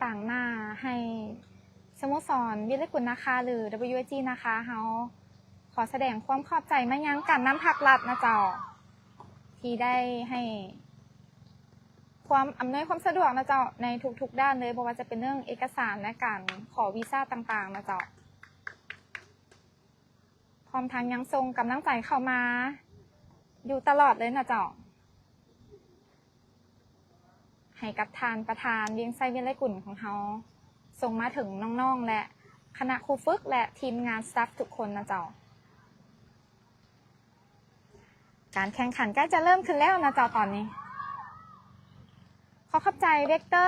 ຕາງໜ້າໃຫ້ສະໂມສອນວິໄລກຸນນາຄາ ຫຼື WIG ນາຄາເຮົາ ຂໍສະແດງຄວາມຂອບໃຈມາຍັງການນຳພັກລັດນະເຈົ້າ ທີ່ໄດ້ໃຫ້ຄວາມອຳນວຍຄວາມສະດວກນະເຈົ້າ ໃນທຸກໆດ້ານເລີຍ, ບໍ່ວ່າຈະເປັນເລື່ອງເອກະສານ ແລະ ການຂໍວີຊາຕ່າງໆນະເຈົ້າ. ພ້ອມທັງຍັງສົ່ງກຳລັງໃຈເຂົ້າມາຢູ່ຕະຫຼອດເລີຍນະເຈົ້າ ໃຫ້ກັບທ່ານປະທານວຽງໄຊວິໄລກຸນຂອງເຮົາ ສົ່ງມາເຖິງນ້ອງໆ ແລະ ຄະນະຄູຝຶກ ແລະ ທີມງານສະຕາຟທຸກຄົນນະເຈົ້າ. ການແຂ່ງຂັນໃກ້ຈະເລີ່ມຂຶ້ນແລ້ວນະເຈົ້າຕອນນີ້. ຂໍຂອບໃຈເວັກເຕີ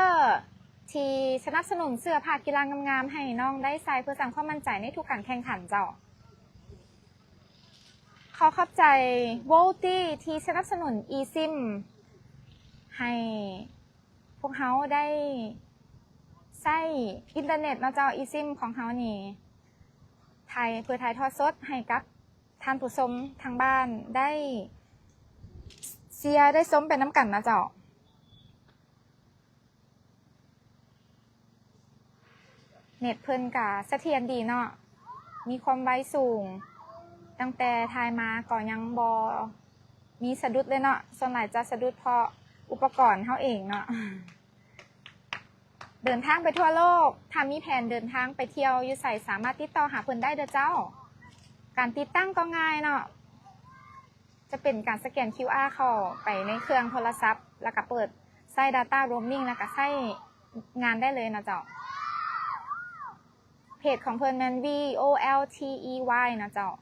ທີ່ສະໜັບສະໜູນເສື້ອຜ້າກິລາງາມໆໃຫ້ນ້ອງໄດ້ໃສ່ ເພື່ອສ້າງຄວາມໝັ້ນໃຈໃນທຸກການແຂ່ງຂັນເຈົ້າ. ຂໍຂອບໃຈໂວຕີ ທີ່ສະໜັບສະໜູນອີຊິມ ໃຫ້ພວກເຮົາໄດ້ໃຊ້ອິນເຕີເນັດເນາະເຈົ້າ. ອີຊິມຂອງເຮົານີ້ ຖ່າຍ ເພື່ອຖ່າຍທອດສົດໃຫ້ກັບທ່ານຜູ້ຊົມທາງບ້ານໄດ້ເຊຍ ໄດ້ຊົມໄປນຳກັນນະເຈົ້າ. ເນັດເພິ່ນກະສະຖຽນດີເນາະ ມີຄວາມໄວສູງ, ຕັ້ງແຕ່ຖ່າຍມາກໍຍັງບໍ່ມີສະດຸດເລີຍເນາະ. ສ່ວນຫຼາຍຈະສະດຸດເພາະອຸປະກອນເຮົາເອງເນາະ. ເດີນທາງໄປທົ່ວໂລກ, ຖ້າມີແຜນເດີນທາງໄປທ່ຽວຢູ່ໃສ ສາມາດຕິດຕໍ່ຫາເພິ່ນໄດ້ເດີເຈົ້າ. ການຕິດຕັ້ງກໍງ່າຍເນາະ. ຈະເປັນການສະແກນຄິວອາເຂົ້າໄປໃນເຄື່ອງໂທລະສັບ ແລ້ວກະເປີດໃຊ້ດາຕ້າໂຣມມິງ ແລ້ວກະໃຊ້ງານໄດ້ເລີຍນະເຈົ້າ. ເພຈຂອງເພິ່ນແມ່ນ V O L T E Y ນະເຈົ້າ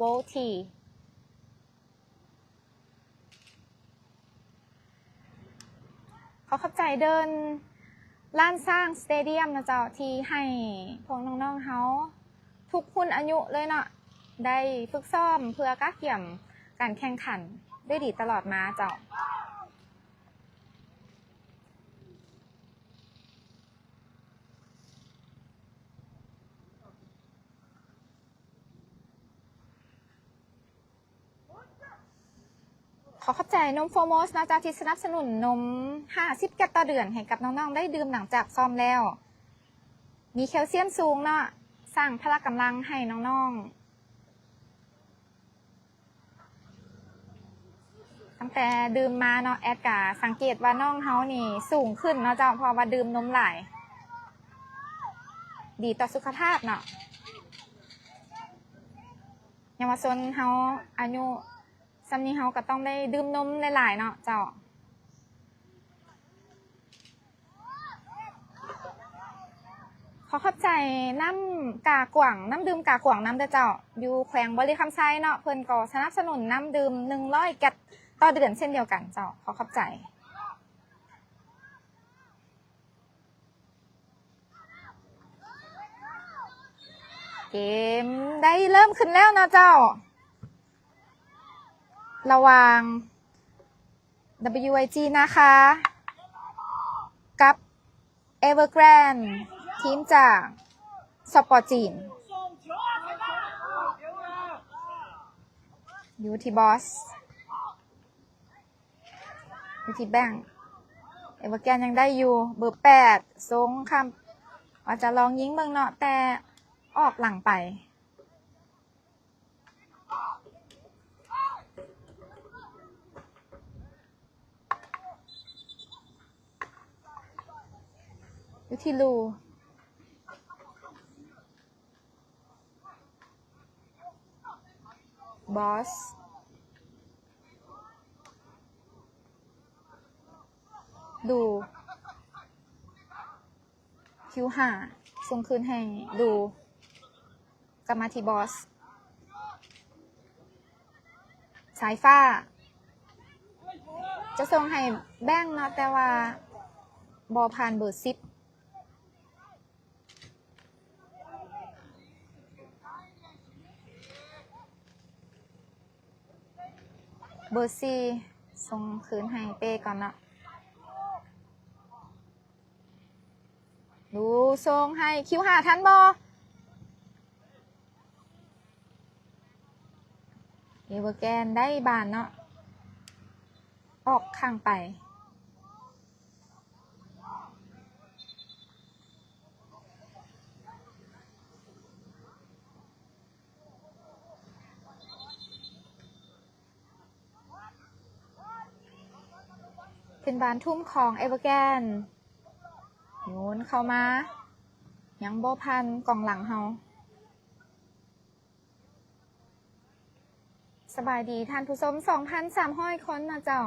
Volt. ຂໍຂອບໃຈເດີ່ນລ້ານຊ້າງສະເຕດຽມນະເຈົ້າ ທີ່ໃຫ້ພວກນ້ອງໆເຮົາທຸກຮຸ່ນອາຍຸເລີຍເນາະ ໄດ້ຝຶກຊ້ອມເພື່ອກະກຽມການແຂ່ງຂັນດ້ວຍດີຕະຫຼອດມາເຈົ້າ. ຂໍຂອບໃຈນົມໂຟມອສນະເຈົ້າ ທີ່ສະໜັບສະໜູນນົມຫ້າສິບແກັດຕໍ່ເດືອນໃຫ້ກັບນ້ອງໆໄດ້ດື່ມຫຼັງຈາກຊ້ອມແລ້ວ. ມີແຄວຊຽມສູງເນາະ, ສ້າງພະລະກຳລັງໃຫ້ນ້ອງໆ. ຕັ້ງແຕ່ດື່ມມາເນາະ ແອດກະສັງເກດວ່ານ້ອງເຮົານີ້ສູງຂຶ້ນເນາະເຈົ້າ ເພາະວ່າດື່ມນົມຫຼາຍ ດີຕໍ່ສຸຂະພາບເນາະ. ເຍົາວະຊົນເຮົາອາຍຸສ່ຳນີ້ ເຮົາກະຕ້ອງໄດ້ດື່ມນົມຫຼາຍໆເນາະເຈົ້າ. ຂໍຂອບໃຈນ້ຳກາກວາງ ນ້ຳດື່ມກາກວາງນຳເດີເຈົ້າ ຢູ່ແຂວງບໍລິຄຳໄຊເນາະ ເພິ່ນກໍສະໜັບສະໜູນນ້ຳດື່ມໜຶ່ງຮ້ອຍແກັດຕໍ່ເດືອນເຊັ່ນດຽວກັນເຈົ້າ. ຂໍຂອບໃຈ. ເກມໄດ້ເລີ່ມຂຶ້ນແລ້ວເນາະເຈົ້າ ລະຫວ່າງ WIG ນາຄາ ກັບ Evergrande ທີມຈາກສປປ ຈີນ. ຢູ່ທີ່ບອສ ຢູ່ທີ່ແບັງ Evergrande ຍັງໄດ້ຢູ່ ເບີແປດ ຊົງຂ້າມ ວ່າຈະລອງຍິງເບິ່ງເນາະ ແຕ່ອອກຫຼັງໄປ. ຢູ່ທີ່ລູ ບອສ ລູ ຄິວຫ້າ ສົ່ງຄືນໃຫ້ລູ ກັບມາທີ່ບອສ ສາຍຟ້າ ຈະສົ່ງໃຫ້ແບັງເນາະ ແຕ່ວ່າບໍ່ຜ່ານເບີສິບ. ເບີສີ່ ສົ່ງຄືນໃຫ້ເປ້ກ່ອນເນາະ. ດູສົ່ງໃຫ້ຄິວຫ້າທັນບໍ່? ເອເວີແກນໄດ້ບານເນາະ ອອກຂ້າງໄປ. ເປັນບານທຸ່ມຂອງເອເວີແກນ ໂຍນເຂົ້າມາ ຍັງບໍ່ຜ່ານກອງຫຼັງເຮົາ. ສະບາຍດີທ່ານຜູ້ຊົມ ສອງພັນສາມຮ້ອຍຄົນເນາະເຈົ້າ.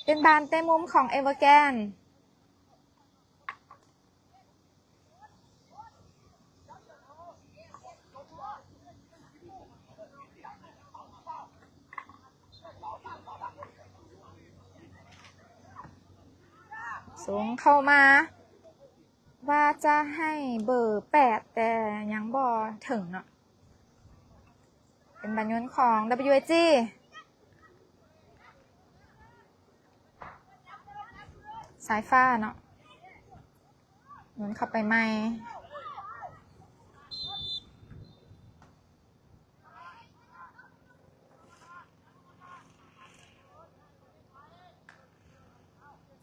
ເປັນບານເຕະມຸມຂອງເອເວີແກນ. ສົ່ງເຂົ້າມາ ວ່າຈະໃຫ້ເບີແປດ ແຕ່ຍັງບໍ່ເຖິງເນາະ. ເປັນບານໂຍນຂອງ WAG ສາຍຟ້າເນາະ ໂຍນເຂົ້າໄປໃໝ່. ໂ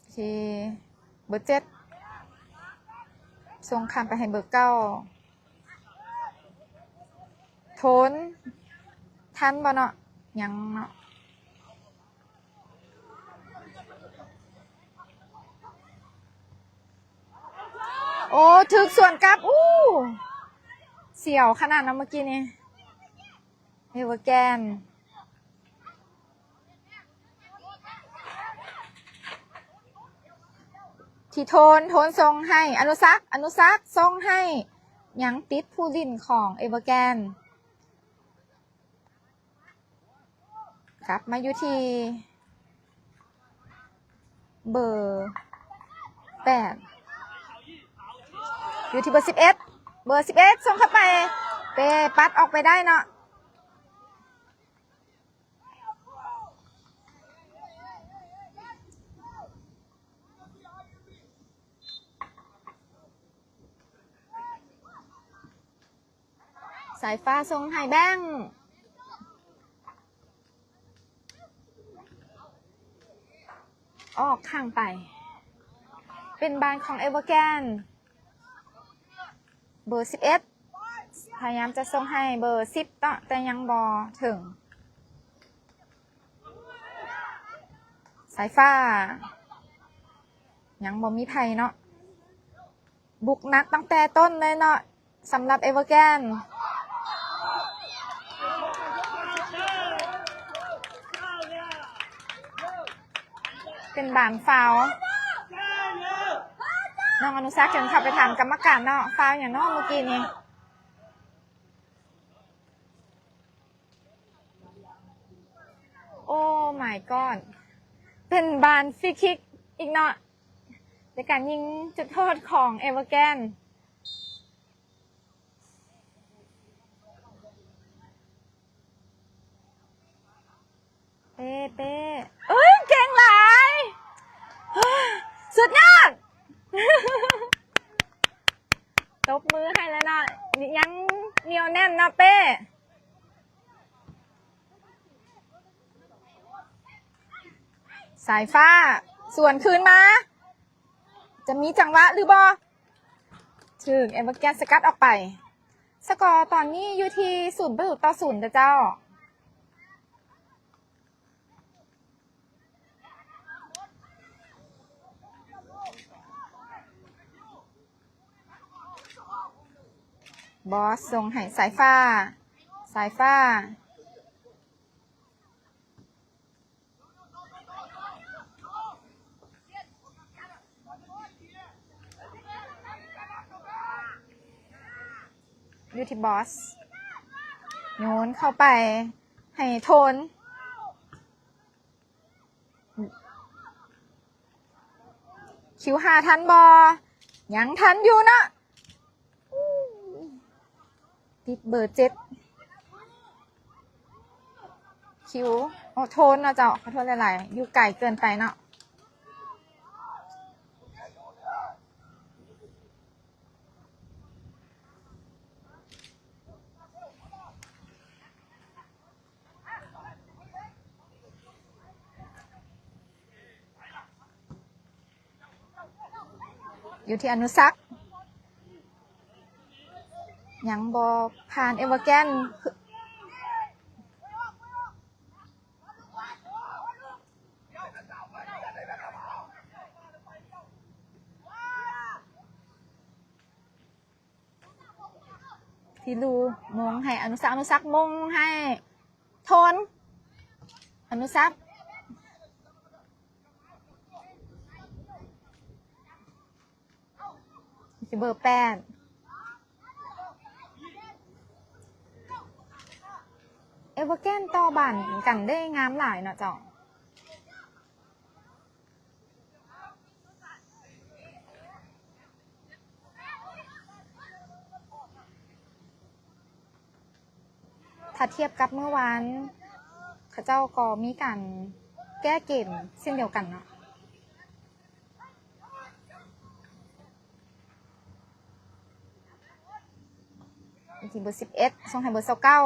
ອເຄ ເບີເຈັດ ສົ່ງຂ້າມໄປໃຫ້ເບີເກົ້າ ໂທນ ທັນບໍ່ເນາະ? ຍັງເນາະ. ໂອ້ ຖືກສວນກັບ ອູ້ ສຽວຂະໜາດເນາະເມື່ອກີ້ນີ້. ເອເວີແກນ ທີ່ໂທນ ໂທນສົ່ງໃຫ້ອະນຸສັກ ອະນຸສັກສົ່ງໃຫ້ ຍັງຕິດຜູ້ຫຼິ້ນຂອງເອເວີແກນ. ກັບມາຢູ່ທີ່ເບີແປດ ຢູ່ທີ່ເບີສິບເອັດ ເບີສິບເອັດສົ່ງເຂົ້າໄປ ເປ້ປັດອອກໄປໄດ້ເນາະ. ສາຍຟ້າສົ່ງໃຫ້ແບງ ອອກຂ້າງໄປ ເປັນບານຂອງເອເວີແກນ ເບີສິບເອັດ ພະຍາຍາມຈະສົ່ງໃຫ້ເບີສິບເນາະ ແຕ່ຍັງບໍ່ເຖິງ. ສາຍຟ້າ ຍັງບໍ່ມີໃຜເນາະ. ບຸກໜັກຕັ້ງແຕ່ຕົ້ນເລີຍເນາະ ສຳລັບເອເວີແກນ. ເປັນບານຟາວ ນ້ອງອະນຸສັກຈຶ່ງເຂົ້າໄປຖາມກຳມະການເນາະ ຟາວຫຍັງເນາະເມື່ອກີ້ນີ້. ໂອ້ມາຍກອດ ເປັນບານຟຣີຄິກອີກເນາະ ໃນການຍິງຈຸດໂທດຂອງເອເວີແກນ. ເປ້ ເປ້ ເອີຍ ເກັ່ງຫຼາຍ ສຸດຍອດ ຕົບມືໃຫ້ແລ້ວເນາະ ຍັງໜຽວແໜ້ນເນາະເປ້. ສາຍຟ້າສວນຄືນມາ ຈະມີຈັງຫວະຫຼືບໍ່? ຖືກເອເວີແກນສະກັດອອກໄປ. ສະກໍຕອນນີ້ຢູ່ທີ່ສູນປະຕູຕໍ່ສູນເດີເຈົ້າ. ບອສສົ່ງໃຫ້ສາຍຟ້າ ສາຍຟ້າ ຢູ່ທີ່ບອສ ໂຍນເຂົ້າໄປໃຫ້ໂທນ. ຄິວຫາທັນບໍ່? ຍັງທັນຢູ່ເນາະ ຕິດເບີເຈັດ ຄິວ ໂອ້ ໂທນເນາະເຈົ້າ ຂໍໂທດຫຼາຍໆ ຢູ່ໄກເກີນໄປເນາະ. ຢູ່ທີ່ອະນຸສັກ ຍັງບໍ່ຜ່ານ ເອເວີແກນ ທີລູ ມົງໃຫ້ອະນຸສັກ ອະນຸສັກມົງໃຫ້ໂທນ ອະນຸສັກ ເບີແປດ ເອເວີແກນຕໍ່ບານກັນໄດ້ງາມຫຼາຍເນາະເຈົ້າ. ຖ້າທຽບກັບມື້ວານ ເຂົາເຈົ້າກໍມີການແກ້ເກມເຊັ່ນດຽວກັນເນາະ. ເບີສິບເອັດ ສົ່ງໃຫ້ເບີຊາວເກົ້າ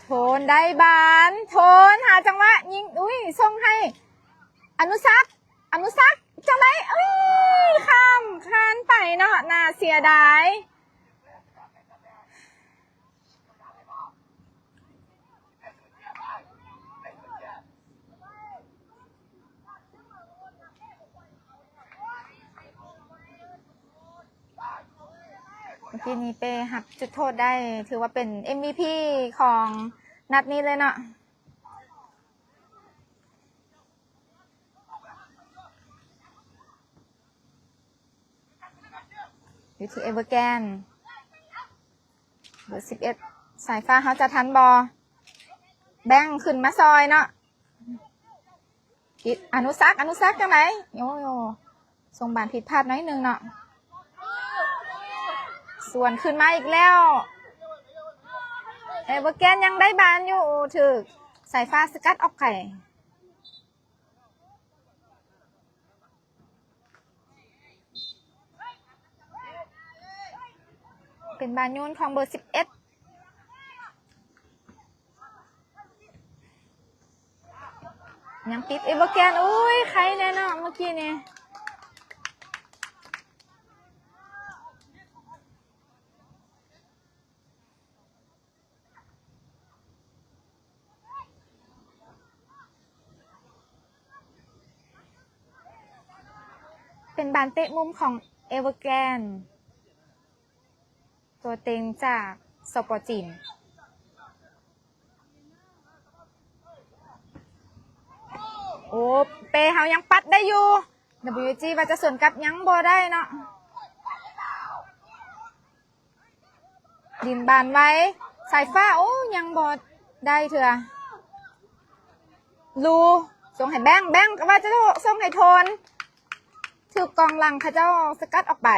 ໂທນໄດ້ບານ ໂທນຫາຈັງຫວະຍິງ ອຸ້ຍ ສົ່ງໃຫ້ອະນຸສັກ ອະນຸສັກ ຈັ່ງໃດ ອຸ້ຍ ຂ້າມຄານໄປເນາະ ໜ້າເສຍດາຍ. ເມື່ອກີ້ນີ້ເປ້ຮັບຈຸດໂທດໄດ້ ຖືວ່າເປັນເອັມວີພີຂອງນັດນີ້ເລີຍເນາະ. ຢູ່ທີ່ເອເວີແກນ ເບີສິບເອັດ ສາຍຟ້າເຮົາຈະທັນບໍ່? ແບ່ງຂຶ້ນມາຊ່ອຍເນາະ ຕິດອະນຸສັກ ອະນຸສັກຈັ່ງໃດ? ໂອ້ ໂອ້ ສົ່ງບານຜິດພາດໜ້ອຍໜຶ່ງເນາະ ສວນຂຶ້ນມາອີກແລ້ວ ເອເວີແກນຍັງໄດ້ບານຢູ່ ຖືກສາຍຟ້າສະກັດອອກໄກ. ເປັນບານໂຍນຂອງເບີສິບເອັດ ຍັງຕິດເອເວີແກນ ໂອ້ຍ ໄຄແນ່ເນາະເມື່ອກີ້ນີ້. ເປັນບານເຕະມຸມຂອງເອເວີແກນ ຕົວເຕັງຈາກ ສປ ຈີນ. ໂອ້ ເປ້ເຮົາຍັງປັດໄດ້ຢູ່ ດັບເບິນຢູຈີ ວ່າຈະສວນກັບ ຍັງບໍ່ໄດ້ເນາະ. ດິນບານໄວ ສາຍຟ້າ ໂອ້ ຍັງບໍ່ໄດ້ເທື່ອ ລູ ສົ່ງໃຫ້ແບງ ແບງກໍວ່າຈະສົ່ງໃຫ້ໂທນ ຖືກກອງຫຼັງເຂົາເຈົ້າສະກັດອອກໄປ.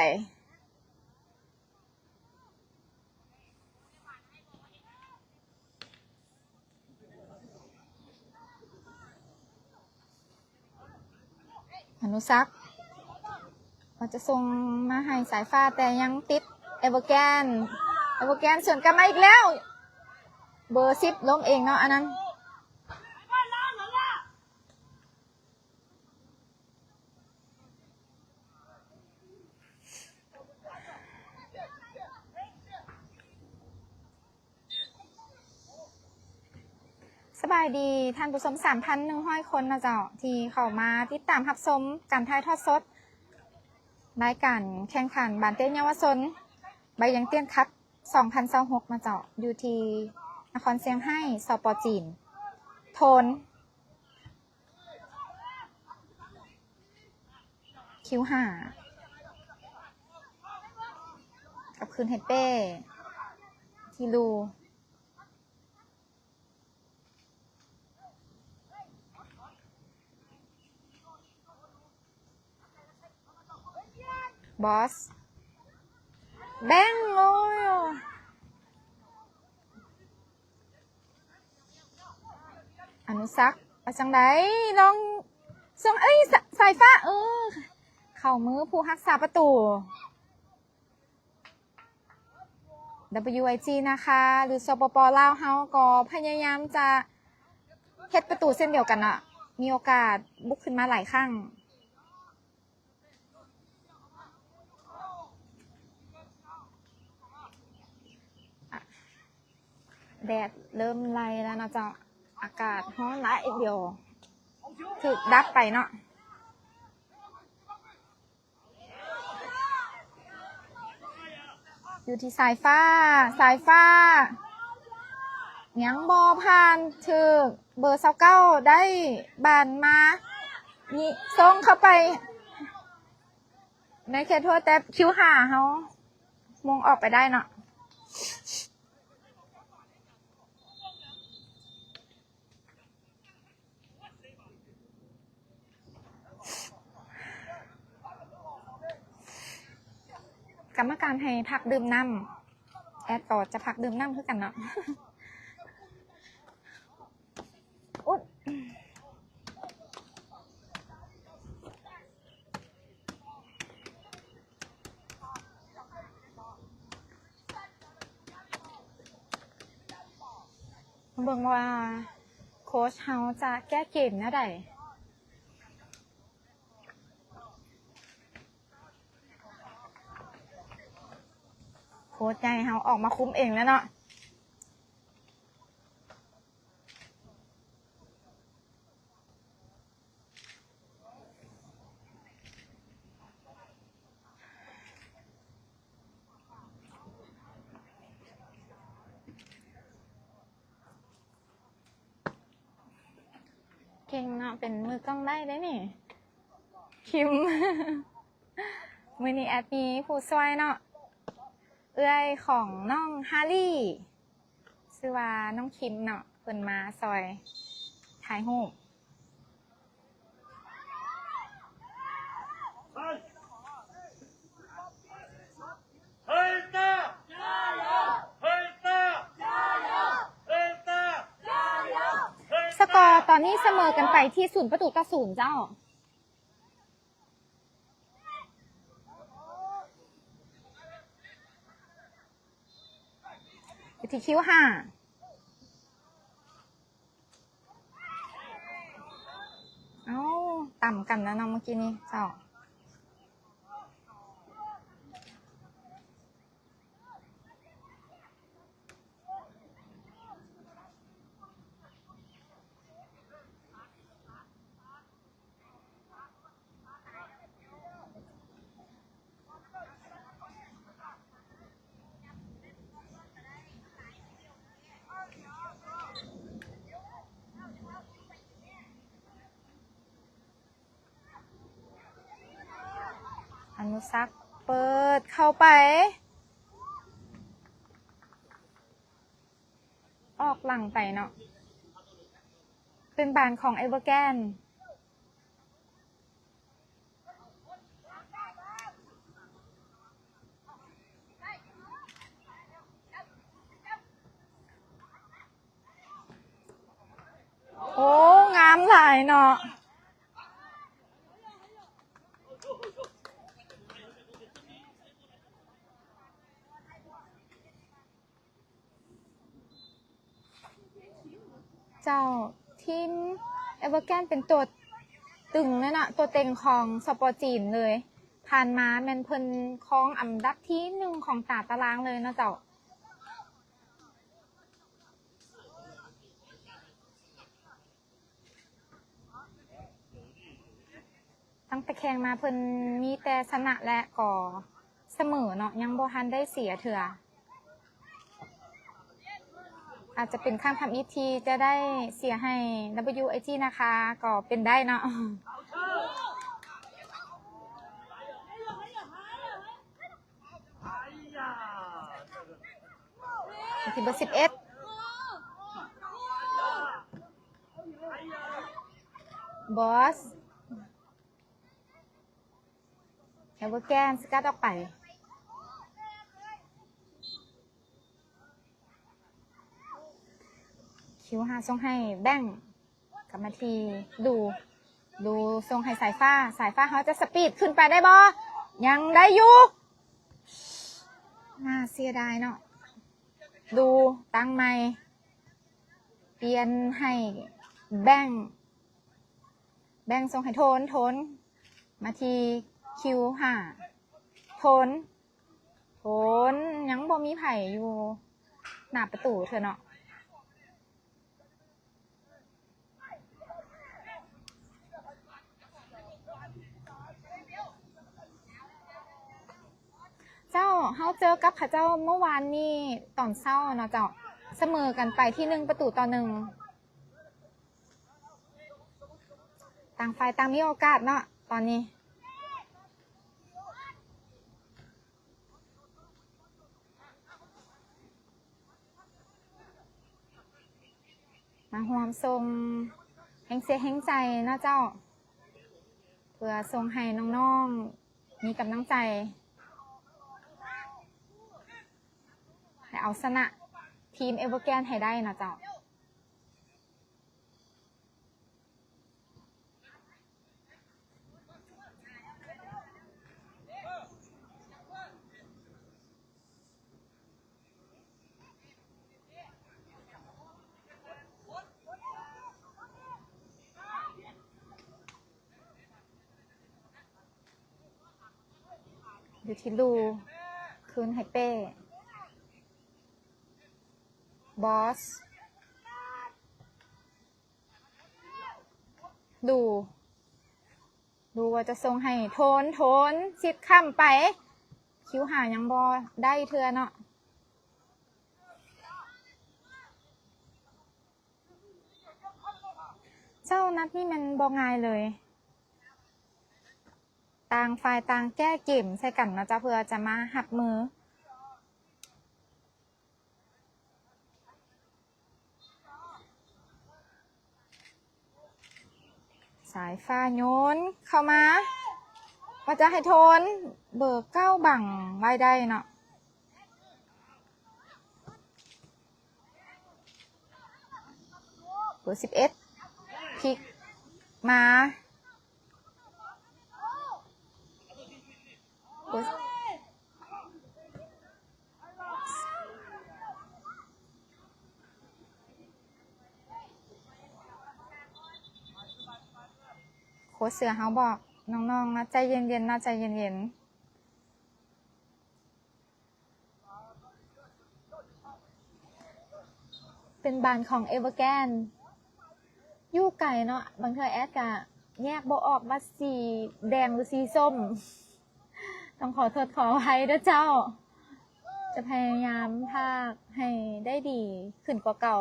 ອະນຸສັກ ວ່າຈະສົ່ງມາໃຫ້ສາຍຟ້າ ແຕ່ຍັງຕິດເອເວີແກນ ເອເວີແກນສວນກັບມາອີກແລ້ວ ເບີສິບລົ້ມເອງເນາະ ອັນນັ້ນ. ສະບາຍດີທ່ານຜູ້ຊົມ ສາມພັນໜຶ່ງຮ້ອຍຄົນນະເຈົ້າ ທີ່ເຂົ້າມາຕິດຕາມຮັບຊົມການຖ່າຍທອດສົດ ລາຍການແຂ່ງຂັນບານເຕະເຍົາວະຊົນ ໃບຢຽງຕຽນຄັບ ສອງພັນຊາວຫົກນະເຈົ້າ ຢູ່ທີ່ນະຄອນຊຽງໄຮ້ ສປ ຈີນ. ໂທນ ຄິວຫ້າ ກັບຄືນໃຫ້ເປ້ ທີລູ ບອສ ແບງ ໂອ້ຍ ອະນຸສັກ ວ່າຈັ່ງໃດ ລອງສົ່ງ ເອີຍ ສາຍຟ້າ ເອີ ເຂົ້າມືຜູ້ຮັກສາປະຕູ. ດັບເບິນຢູໄອຈີ ນາຄາ ຫຼື ສປປ ລາວ ເຮົາກໍພະຍາຍາມຈະເຮັດປະຕູເຊັ່ນດຽວກັນເນາະ ມີໂອກາດບຸກຂຶ້ນມາຫຼາຍຄັ້ງ. ແດດເລີ່ມໄລ່ແລ້ວເນາະເຈົ້າ, ອາກາດຮ້ອນຫຼາຍ, ດຽວຖືກດັບໄປເນາະ. ຢູ່ທີ່ສາຍຟ້າ, ສາຍຟ້າຍັງບໍ່ຜ່ານ, ຖືກເບີຊາວເກົ້າໄດ້ບານມາ ຍິງສົ່ງເຂົ້າໄປໃນເຂດໂທດ, ແຕ່ຄິວຫ້າເຮົາມົງອອກໄປໄດ້ເນາະ. ກຳມະການໃຫ້ພັກດື່ມນ້ຳ, ແອດກໍຈະພັກດື່ມນ້ຳຄືກັນເນາະ. ອຸບ ເບິ່ງວ່າໂຄຊເຮົາຈະແກ້ເກມແນວໃດ. ໂຄຊໃຫຍ່ເຮົາອອກມາຄຸມເອງແລ້ວເນາະ. ເກັ່ງເນາະ, ເປັນມືກ້ອງໄດ້ເດ້ນີ້ ຄິມ. ມື້ນີ້ແອດມີຜູ້ຊ່ວຍເນາະ, ເອື້ອຍຂອງນ້ອງຮາຣີ ຊື່ວ່ານ້ອງຄິມເນາະ, ເພິ່ນມາຊ່ອຍຖ່າຍຮູບ. ສະກໍຕອນນີ້ສະເໝີກັນໄປທີ່ສູນປະຕູຕໍ່ສູນເຈົ້າ. ຢູ່ທີ່ຄິວຫ້າ. ເອົ້າ ຕຳກັນແລ້ວເນາະເມື່ອກີ້ນີ້ເຈົ້າ. ອະນຸສັກເປີດເຂົ້າໄປ, ອອກຫຼັງໄປເນາະ, ເປັນບານຂອງເອເວີແກນ. ໂອ້ ງາມຫຼາຍເນາະ. ເຈົ້າ, ທີມເອເວີແກນເປັນຕົວຕຶງເລີຍເນາະ, ຕົວເຕັງຂອງສປ ຈີນເລີຍ. ຜ່ານມາແມ່ນເພິ່ນຄອງອັນດັບທີໜຶ່ງຂອງຕາຕະລາງເລີຍເນາະເຈົ້າ. ຕັ້ງແຕ່ແຂ່ງມາເພິ່ນມີແຕ່ຊະນະ ແລະ ກໍສະເໝີເນາະ, ຍັງບໍ່ທັນໄດ້ເສຍເທື່ອ. ອາດຈະເປັນຄັ້ງທຳອິດທີ່ຈະໄດ້ເສຍໃຫ້ WIG ນາຄາ ກໍເປັນໄດ້ເນາະ. ທີ່ເບີສິບເອັດ ບອສ ເອເວີແກນສະກັດອອກໄປ. ຄິວຫ້າສົ່ງໃຫ້ແບງ ກັບມາທີ່ດູ ດູສົ່ງໃຫ້ສາຍຟ້າ, ສາຍຟ້າເຮົາຈະສະປີດຂຶ້ນໄປໄດ້ບໍ່? ຍັງໄດ້ຢູ່. ໜ້າເສຍດາຍເນາະ. ດູຕັ້ງໃໝ່, ປ່ຽນໃຫ້ແບງ, ແບງສົ່ງໃຫ້ໂທນ, ໂທນມາທີ່ຄິວຫ້າ, ໂທນ, ໂທນ, ຍັງບໍ່ມີໃຜຢູ່ໜ້າປະຕູເທື່ອເນາະ. ເຮົາເຈີກັບເຂົາເຈົ້າເມື່ອວານນີ້ຕອນເຊົ້າເນາະເຈົ້າ, ສະເໝີກັນໄປທີ່ໜຶ່ງປະຕູຕໍ່ໜຶ່ງ. ຕ່າງຝ່າຍຕ່າງມີໂອກາດເນາະຕອນນີ້. ມາຮ່ວມສົ່ງແຮງເຊຍແຮງໃຈເນາະເຈົ້າ, ເພື່ອສົ່ງໃຫ້ນ້ອງໆມີກຳລັງໃຈ ແລະ ເອົາຊະນະທີມເອເວີແກນໃຫ້ໄດ້ເນາະເຈົ້າ. ຢູ່ທີ່ລູ ຄືນໃຫ້ເປ້ ບອສ ດູ ດູວ່າຈະສົ່ງໃຫ້ໂທນ, ໂທນຊິດຄ້ຳໄປ, ຄິວຫາຍັງບໍ່ໄດ້ເທື່ອເນາະ. ເຈົ້າ ນັດນີ້ແມ່ນບໍ່ງ່າຍເລີຍ, ຕ່າງຝ່າຍຕ່າງແກ້ເກມໃສ່ກັນເນາະເຈົ້າ ເພື່ອຈະມາຮັບມື. ສາຍຟ້າໂຍນເຂົ້າມາ ວ່າຈະໃຫ້ໂທນ ເບີເກົ້າບັງໄວ້ໄດ້ເນາະ. ເບີສິບເອັດ ພິກມາ ໂຄດເສືອເຮົາບອກນ້ອງໆ ເນາະ ໃຈເຢັນໆ ເນາະ ໃຈເຢັນໆ. ເປັນບານຂອງເອເວີແກນ ຢູ່ໄກເນາະ, ບາງເທື່ອແອດກະແຍກບໍ່ອອກວ່າສີແດງຫຼືສີສົ້ມ, ຕ້ອງຂໍໂທດຂໍອະໄພເດີເຈົ້າ. ຈະພະຍາຍາມພາກໃຫ້ໄດ້ດີຂຶ້ນກວ່າເກົ່າ.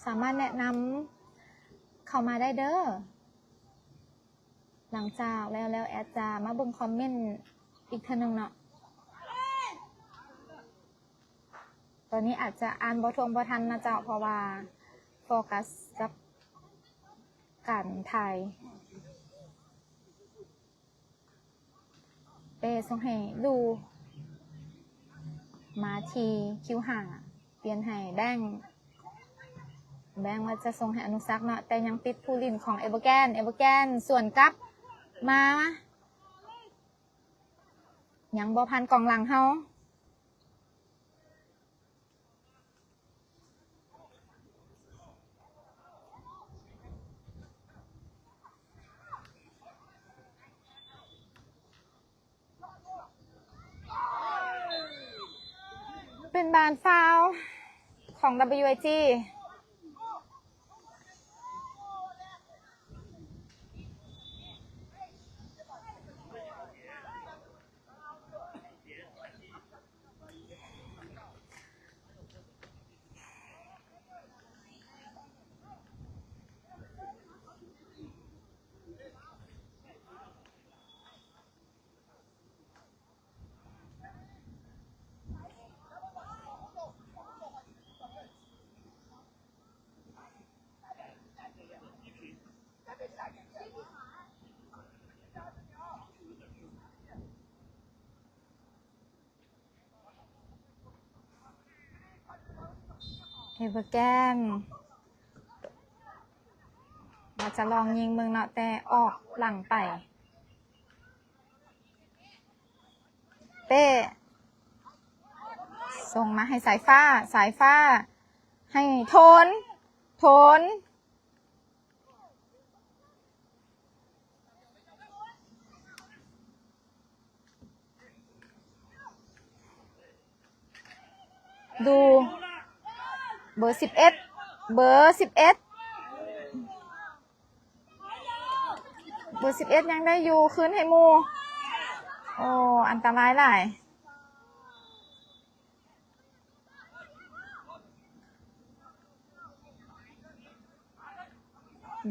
ສາມາດແນະນຳເຂົ້າມາໄດ້ເດີ. ຫຼັງຈາກແລ້ວແລ້ວ ແອດຈະມາເບິ່ງຄອມເມັນອີກເທື່ອໜຶ່ງເນາະ. ຕອນນີ້ອາດຈະອ່ານບໍ່ທ່ວງບໍ່ທັນນະເຈົ້າ, ເພາະວ່າໂຟກັສກັບການຖ່າຍ. ເປ້ສົ່ງໃຫ້ລູ ມາທີ່ຄິວຫ້າ ປ່ຽນໃຫ້ແບງ ແບງວ່າຈະສົ່ງໃຫ້ອະນຸສັກເນາະ, ແຕ່ຍັງຕິດຜູ້ຫຼິ້ນຂອງເອເວີແກນ. ເອເວີແກນສວນກັບມາ ຍັງບໍ່ຜ່ານກອງຫຼັງເຮົາ. ເປັນບານຟາວຂອງ WIG. ເອເວີແກນ ວ່າຈະລອງຍິງເບິ່ງເນາະ ແຕ່ອອກຫຼັງໄປ. ເປ້ ສົ່ງມາໃຫ້ສາຍຟ້າ, ສາຍຟ້າ ໃຫ້ໂທນ, ໂທນ ດູ ເບີສິບເອັດ ເບີສິບເອັດ ເບີສິບເອັດ ຍັງໄດ້ຢູ່ ຄືນໃຫ້ໝູ່. ໂອ້ ອັນຕະລາຍຫຼາຍ.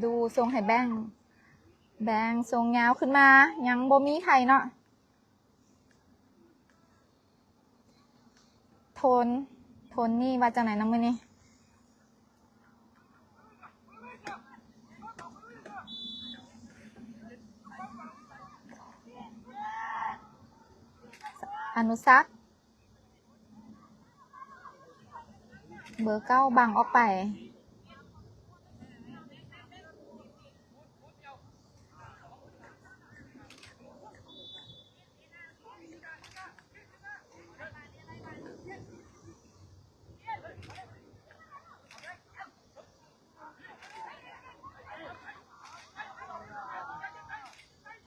ດູສົ່ງໃຫ້ແບງ ແບງສົ່ງຍາວຂຶ້ນມາ ຍັງບໍ່ມີໃຜເນາະ. ໂທນ ໂທນນີ້ວ່າຈັ່ງໃດນະມື້ນີ້? ອະນຸສັກ ເບີເກົ້າບັງອອກໄປ.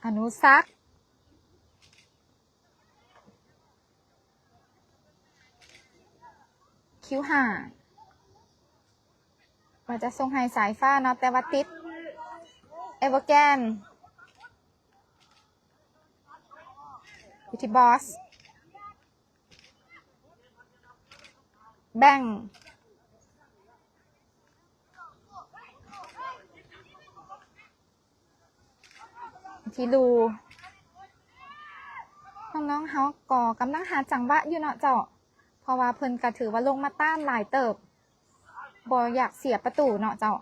ອະນຸສັກ ຄິວຫ້າ ວ່າຈະສົ່ງໃຫ້ສາຍຟ້າເນາະ ແຕ່ວ່າຕິດເອເວີແກນ ຢູ່ທີ່ບອສ ແບງ ທີ່ລູ ນ້ອງໆເຮົາກໍກຳລັງຫາຈັງຫວະຢູ່ເນາະເຈົ້າ ເພາະວ່າເພິ່ນກໍຖືວ່າລົງມາຕ້ານຫຼາຍເຕີບ ບໍ່ຢາກເສຍປະຕູເນາະເຈົ້າ.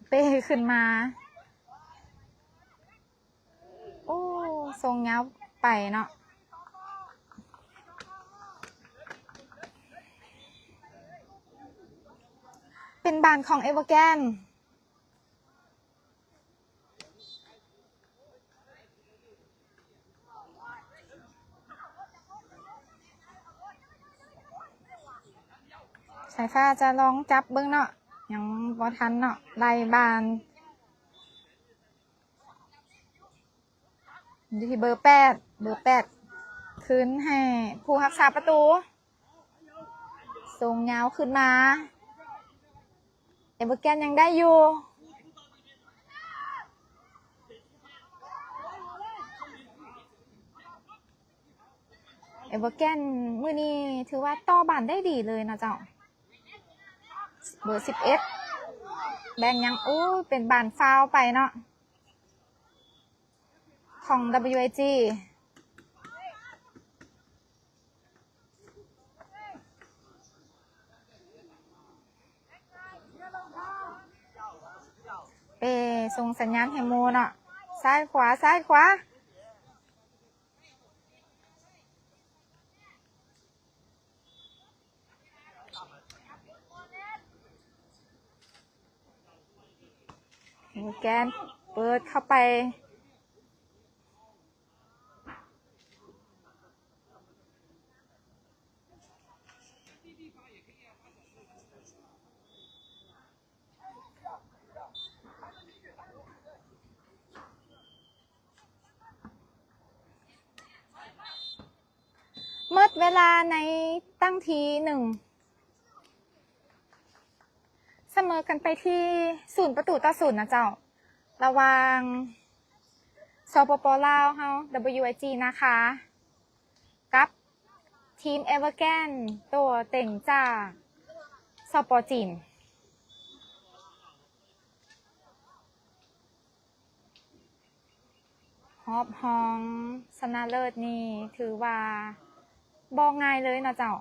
ເປ້ຂຶ້ນມາ ໂອ້ ສົ່ງຍາວໄປເນາະ ເປັນບານຂອງເອເວີແກນ. ສາຍຟ້າຈະລອງຈັບເບິ່ງເນາະ ຍັງບໍ່ທັນເນາະ ໄລ່ບານ ຢູ່ທີ່ເບີແປດ ເບີແປດ ຄືນໃຫ້ຜູ້ຮັກສາປະຕູ ສົ່ງຍາວຂຶ້ນມາ ເອເວີແກນຍັງໄດ້ຢູ່ ເອເວີແກນມື້ນີ້ຖືວ່າຕໍ່ບານໄດ້ດີເລີຍເນາະເຈົ້າ ເບີສິບເອັດ ແບງຍັງ ໂອ້ ເປັນບານຟາວໄປເນາະ ຂອງ WIG ເປ້ສົ່ງສັນຍານໃຫ້ໝູ່ເນາະ ຊ້າຍຂວາ ຊ້າຍຂວາ. ໂອແກນເປີດເຂົ້າໄປ ໝົດເວລາໃນຕັ້ງທີໜຶ່ງ ສະເໝີກັນໄປທີ່ສູນປະຕູຕໍ່ສູນນະເຈົ້າ ລະຫວ່າງ ສປປ ລາວເຮົາ WIG ນາຄາ ກັບທີມ Evergrande ໂຕເຕັງຈາກ ສປ ຈີນ. ຮອບຮອງຊະນະເລີດນີ້ຖືວ່າບໍ່ງ່າຍເລີຍເນາະເຈົ້າ.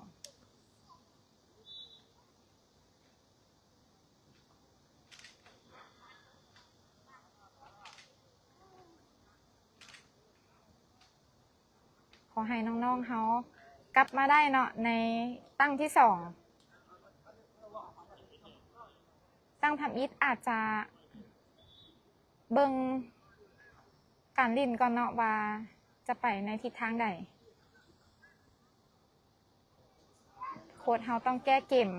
ຂໍໃຫ້ນ້ອງໆເຮົາກັບມາໄດ້ເນາະ ໃນຕັ້ງທີສອງ ຕັ້ງທຳອິດອາດຈະເບິ່ງການຫຼິ້ນກ່ອນເນາະ ວ່າຈະໄປໃນທິດທາງໃດ. ໂຄດເຮົາຕ້ອງແກ້ເກມ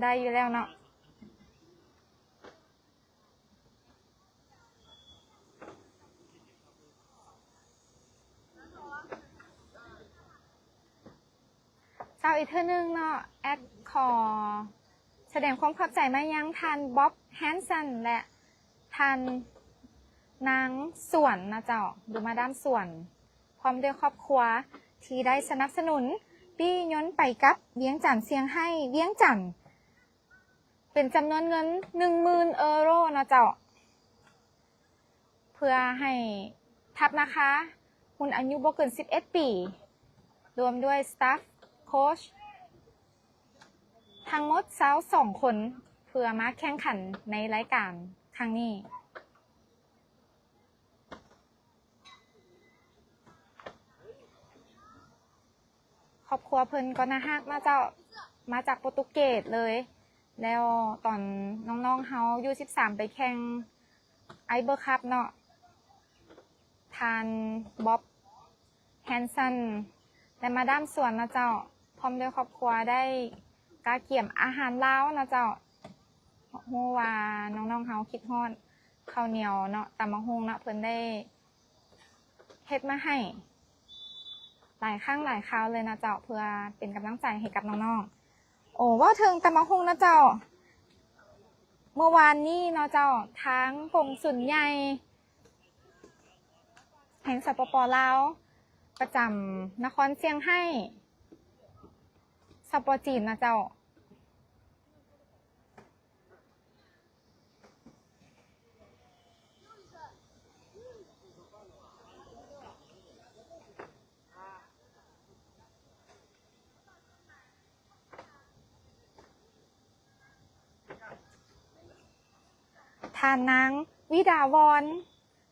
ໄດ້ຢູ່ແລ້ວເນາະ. ຊາວ ອີກເທື່ອໜຶ່ງເນາະ ແອັດຂໍສະແດງຄວາມຂອບໃຈມາຍັງທ່ານ ບັອບ ແຮນສັນ ແລະ ທ່ານນາງສວນນະເຈົ້າ ຫຼື ມາດາມສວນ ພ້ອມດ້ວຍຄອບຄົວ ທີ່ໄດ້ສະໜັບສະໜູນປີ້ຍົນໄປກັບວຽງຈັນ ຊຽງໄຮ້ ວຽງຈັນ ເປັນຈຳນວນເງິນໜຶ່ງໝື່ນເອີໂຣເນາະເຈົ້າ ເພື່ອໃຫ້ທັບນາຄາຮຸ່ນອາຍຸບໍ່ເກີນສິບເອັດປີ ລວມດ້ວຍສະຕາຟໂຄຊທັງໝົດຊາວສອງຄົນ ເພື່ອມາແຂ່ງຂັນໃນລາຍການຄັ້ງນີ້. ຄອບຄົວເພິ່ນກໍໜ້າຮັກເນາະເຈົ້າ ມາຈາກໂປຣຕຸເກດເລີຍ ແລ້ວຕອນນ້ອງໆເຮົາຢູສິບສາມໄປແຂ່ງໄອເບີຄັບເນາະ ທ່ານ ບັອບ ແຮນສັນ ແລະ ມາດາມສວນເນາະເຈົ້າ ພ້ອມດ້ວຍຄອບຄົວໄດ້ກະກຽມອາຫານລາວເນາະເຈົ້າ ຮູ້ວ່ານ້ອງໆເຮົາຄິດຮອດເຂົ້າໜຽວເນາະ ຕຳບັກຫຸ່ງເນາະ ເພິ່ນໄດ້ ເຮັດມາໃຫ້ຫຼາຍຄັ້ງຫຼາຍຄາວເລີຍນະເຈົ້າ ເພື່ອເປັນກຳລັງໃຈໃຫ້ກັບນ້ອງໆ. ໂອ້ ເວົ້າເຖິງຕຳບັກຫຸ່ງນະເຈົ້າ ເມື່ອວານນີ້ເນາະເຈົ້າ ທາງກົງສຸນໃຫຍ່ແຫ່ງ ສປປ ລາວ ປະຈຳນະຄອນຊຽງໄຮ້ ສປ ຈີນນະເຈົ້າ ທ່ານນາງ ວິດາວອນ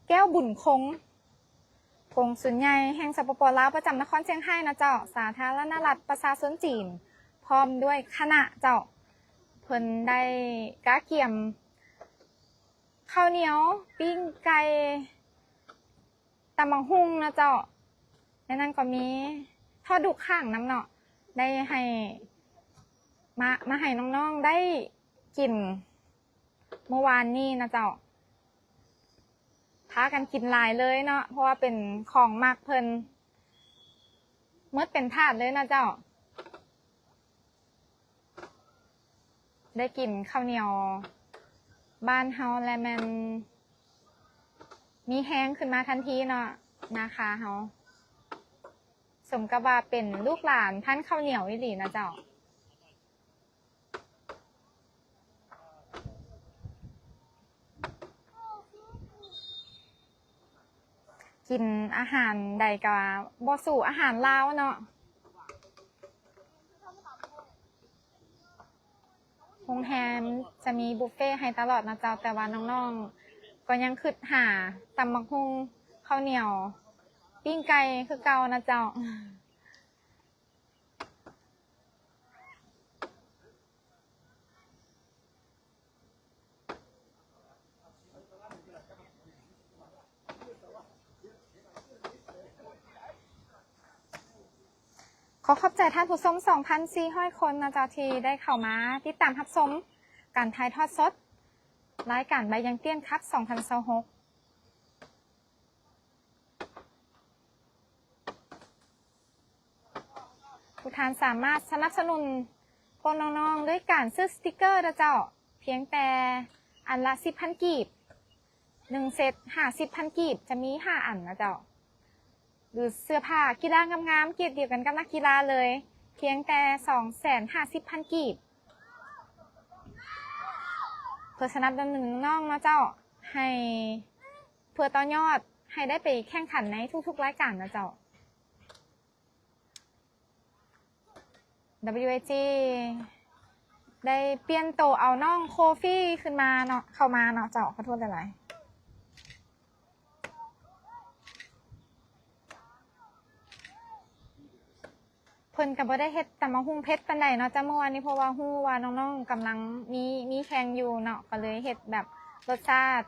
ແກ້ວບຸນຄົງ ກົງສຸນໃຫຍ່ແຫ່ງ ສປປ ລາວ ປະຈຳນະຄອນຊຽງໄຮ້ນະເຈົ້າ ສາທາລະນະລັດປະຊາຊົນຈີນ ພ້ອມດ້ວຍຄະນະເຈົ້າ ເພິ່ນໄດ້ກະກຽມເຂົ້າໜຽວ ປີ້ງໄກ່ ຕຳບັກຫຸ່ງເນາະເຈົ້າ ໃນນັ້ນກໍມີທອດດູກຂ້າງນຳເນາະ ໄດ້ໃຫ້ ມາ ມາໃຫ້ນ້ອງໆໄດ້ກິນມື້ວານນີ້ນະເຈົ້າ ພາກັນກິນຫຼາຍເລີຍເນາະ ເພາະວ່າເປັນຂອງມັກເພິ່ນ ໝົດເປັນຖາດເລີຍນະເຈົ້າ. ໄດ້ກິນເຂົ້າໜຽວບ້ານເຮົາແລ້ວແມ່ນມີແຮງຂຶ້ນມາທັນທີເນາະ ນາຄາເຮົາ ສົມກັບວ່າເປັນລູກຫຼານພັນເຂົ້າໜຽວອີ່ຫຼີນະເຈົ້າ. ກິນອາຫານໃດກໍບໍ່ສູ້ອາຫານລາວເນາະ. ໂຮງແຮມຈະມີບຸບເຟໃຫ້ຕະຫຼອດນະເຈົ້າ, ແຕ່ວ່ານ້ອງໆກໍຍັງຄຶດຫາຕຳບັກຫຸ່ງ, ເຂົ້າໜຽວ, ປີ້ງໄກ່ຄືເກົ່ານະເຈົ້າ. ຂໍຂອບໃຈທ່ານຜູ້ຊົມສອງພັນສີ່ຮ້ອຍຄົນນະເຈົ້າ ທີ່ໄດ້ເຂົ້າມາຕິດຕາມຮັບຊົມການຖ່າຍທອດສົດລາຍການໃບຢາງຕ້ຽນຄັບສອງພັນຊາວຫົກ. ຜູ້ທ່ານສາມາດສະໜັບສະໜູນພວກນ້ອງໆດ້ວຍການຊື້ສະຕິກເກີນະເຈົ້າ, ພຽງແຕ່ອັນລະສິບພັນກີບ, ໜຶ່ງເຊັດຫ້າສິບພັນກີບ, ຈະມີຫ້າອັນນະເຈົ້າ. ຫຼືເສື້ອຜ້າກິລາງາມໆ ເກຣດດຽວກັນກັບນັກກິລາເລີຍ, ພຽງແຕ່ສອງແສນຫ້າສິບພັນກີບ ເພື່ອສະໜັບສະໜູນນ້ອງເນາະເຈົ້າ, ໃຫ້ ເພື່ອຕໍ່ຍອດໃຫ້ໄດ້ໄປແຂ່ງຂັນໃນທຸກໆລາຍການນະເຈົ້າ. ດັບເບິນຢູເອຈີ ໄດ້ປ່ຽນໂຕເອົານ້ອງໂຄຟີຂຶ້ນມາເນາະ, ເຂົ້າມາເນາະເຈົ້າ, ຂໍໂທດຫຼາຍໆ. ເພິ່ນກໍບໍ່ໄດ້ເຮັດຕຳບັກຫຸ່ງເຜັດປານໃດເນາະ ຈາກມື້ວານນີ້ ເພາະວ່າຮູ້ວ່ານ້ອງໆກຳລັງມີ ມີແຂ່ງຢູ່ເນາະ, ກໍເລີຍເຮັດແບບລົດຊາດ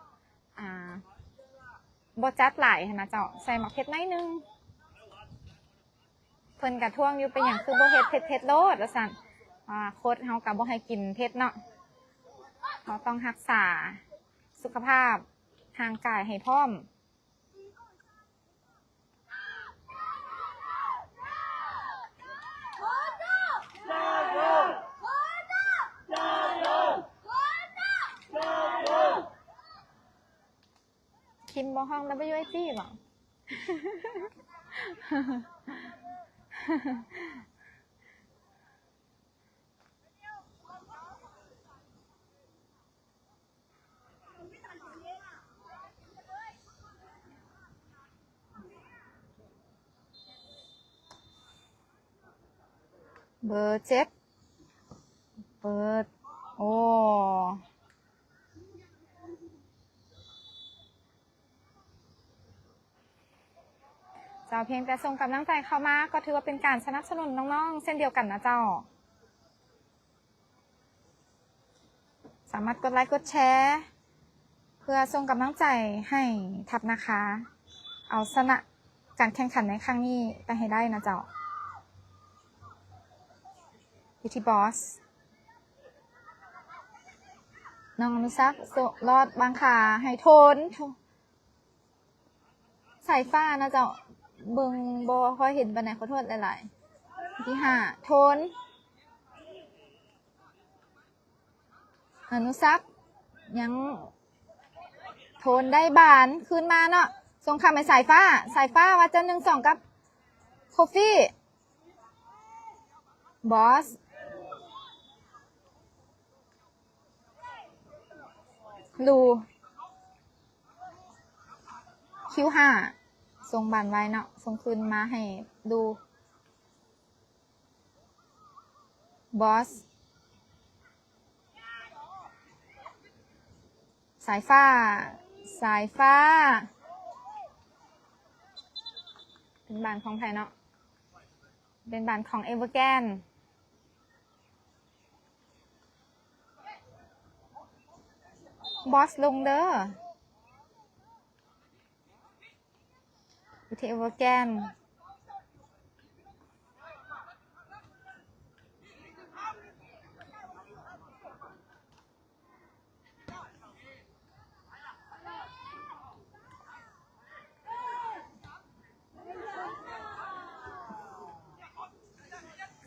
ອ່າ ບໍ່ຈັດຫຼາຍຫັ້ນນະເຈົ້າ, ໃສ່ໝາກເຜັດໜ້ອຍໜຶ່ງ. ເພິ່ນກະທ້ວງຢູ່ ເປັນຫຍັງຄືບໍ່ເຮັດເຜັດໆໂລດ ວ່າຊັ້ນ, ອ່າ ໂຄດເຮົາກະບໍ່ໃຫ້ກິນເຜັດເນາະ, ເຮົາຕ້ອງຮັກສາສຸຂະພາບຮ່າງກາຍໃຫ້ພ້ອມ. ບໍ່ຮ້ອງ W I G ບໍ? ເບີເຈັດ ເປີດ ໂອ້ ເຈົ້າ ພຽງແຕ່ສົ່ງກຳລັງໃຈເຂົ້າມາ ກໍຖືວ່າເປັນການສະໜັບສະໜູນນ້ອງໆ ເຊັ່ນດຽວກັນນະເຈົ້າ. ສາມາດກົດໄລກົດແຊ ເພື່ອສົ່ງກຳລັງໃຈໃຫ້ທັບນາຄາ ເອົາຊະນະການແຂ່ງຂັນໃນຄັ້ງນີ້ໄປໃຫ້ໄດ້ນະເຈົ້າ. ຢູ່ທີ່ບອສ ນ້ອງອະນຸສັກ ໂຊະ ລອດວາງຂາໃຫ້ໂທນ ໂທ ສາຍຟ້ານະເຈົ້າ ເບິ່ງບໍ່ຄ່ອຍເຫັນປານໃດ ຂໍໂທດຫຼາຍໆ. ທີຫ້າ ໂທນ ອະນຸສັກ ຍັງ ໂທນໄດ້ບານຄືນມາເນາະ ສົ່ງຂ້າມໃຫ້ສາຍຟ້າ ສາຍຟ້າວ່າຈະໜຶ່ງສອງກັບໂຄຟີ ບອສ ລູ ຄິວຫ້າ ສົ່ງບານໄວເນາະ ສົ່ງຄືນມາໃຫ້ລູ ບອສ ສາຍຟ້າ ສາຍຟ້າ ເປັນບານຂອງໃຜເນາະ? ເປັນບານຂອງເອເວີແກນ ບອສລົງເດີ ຢູ່ທີ່ເອເວີແກນ.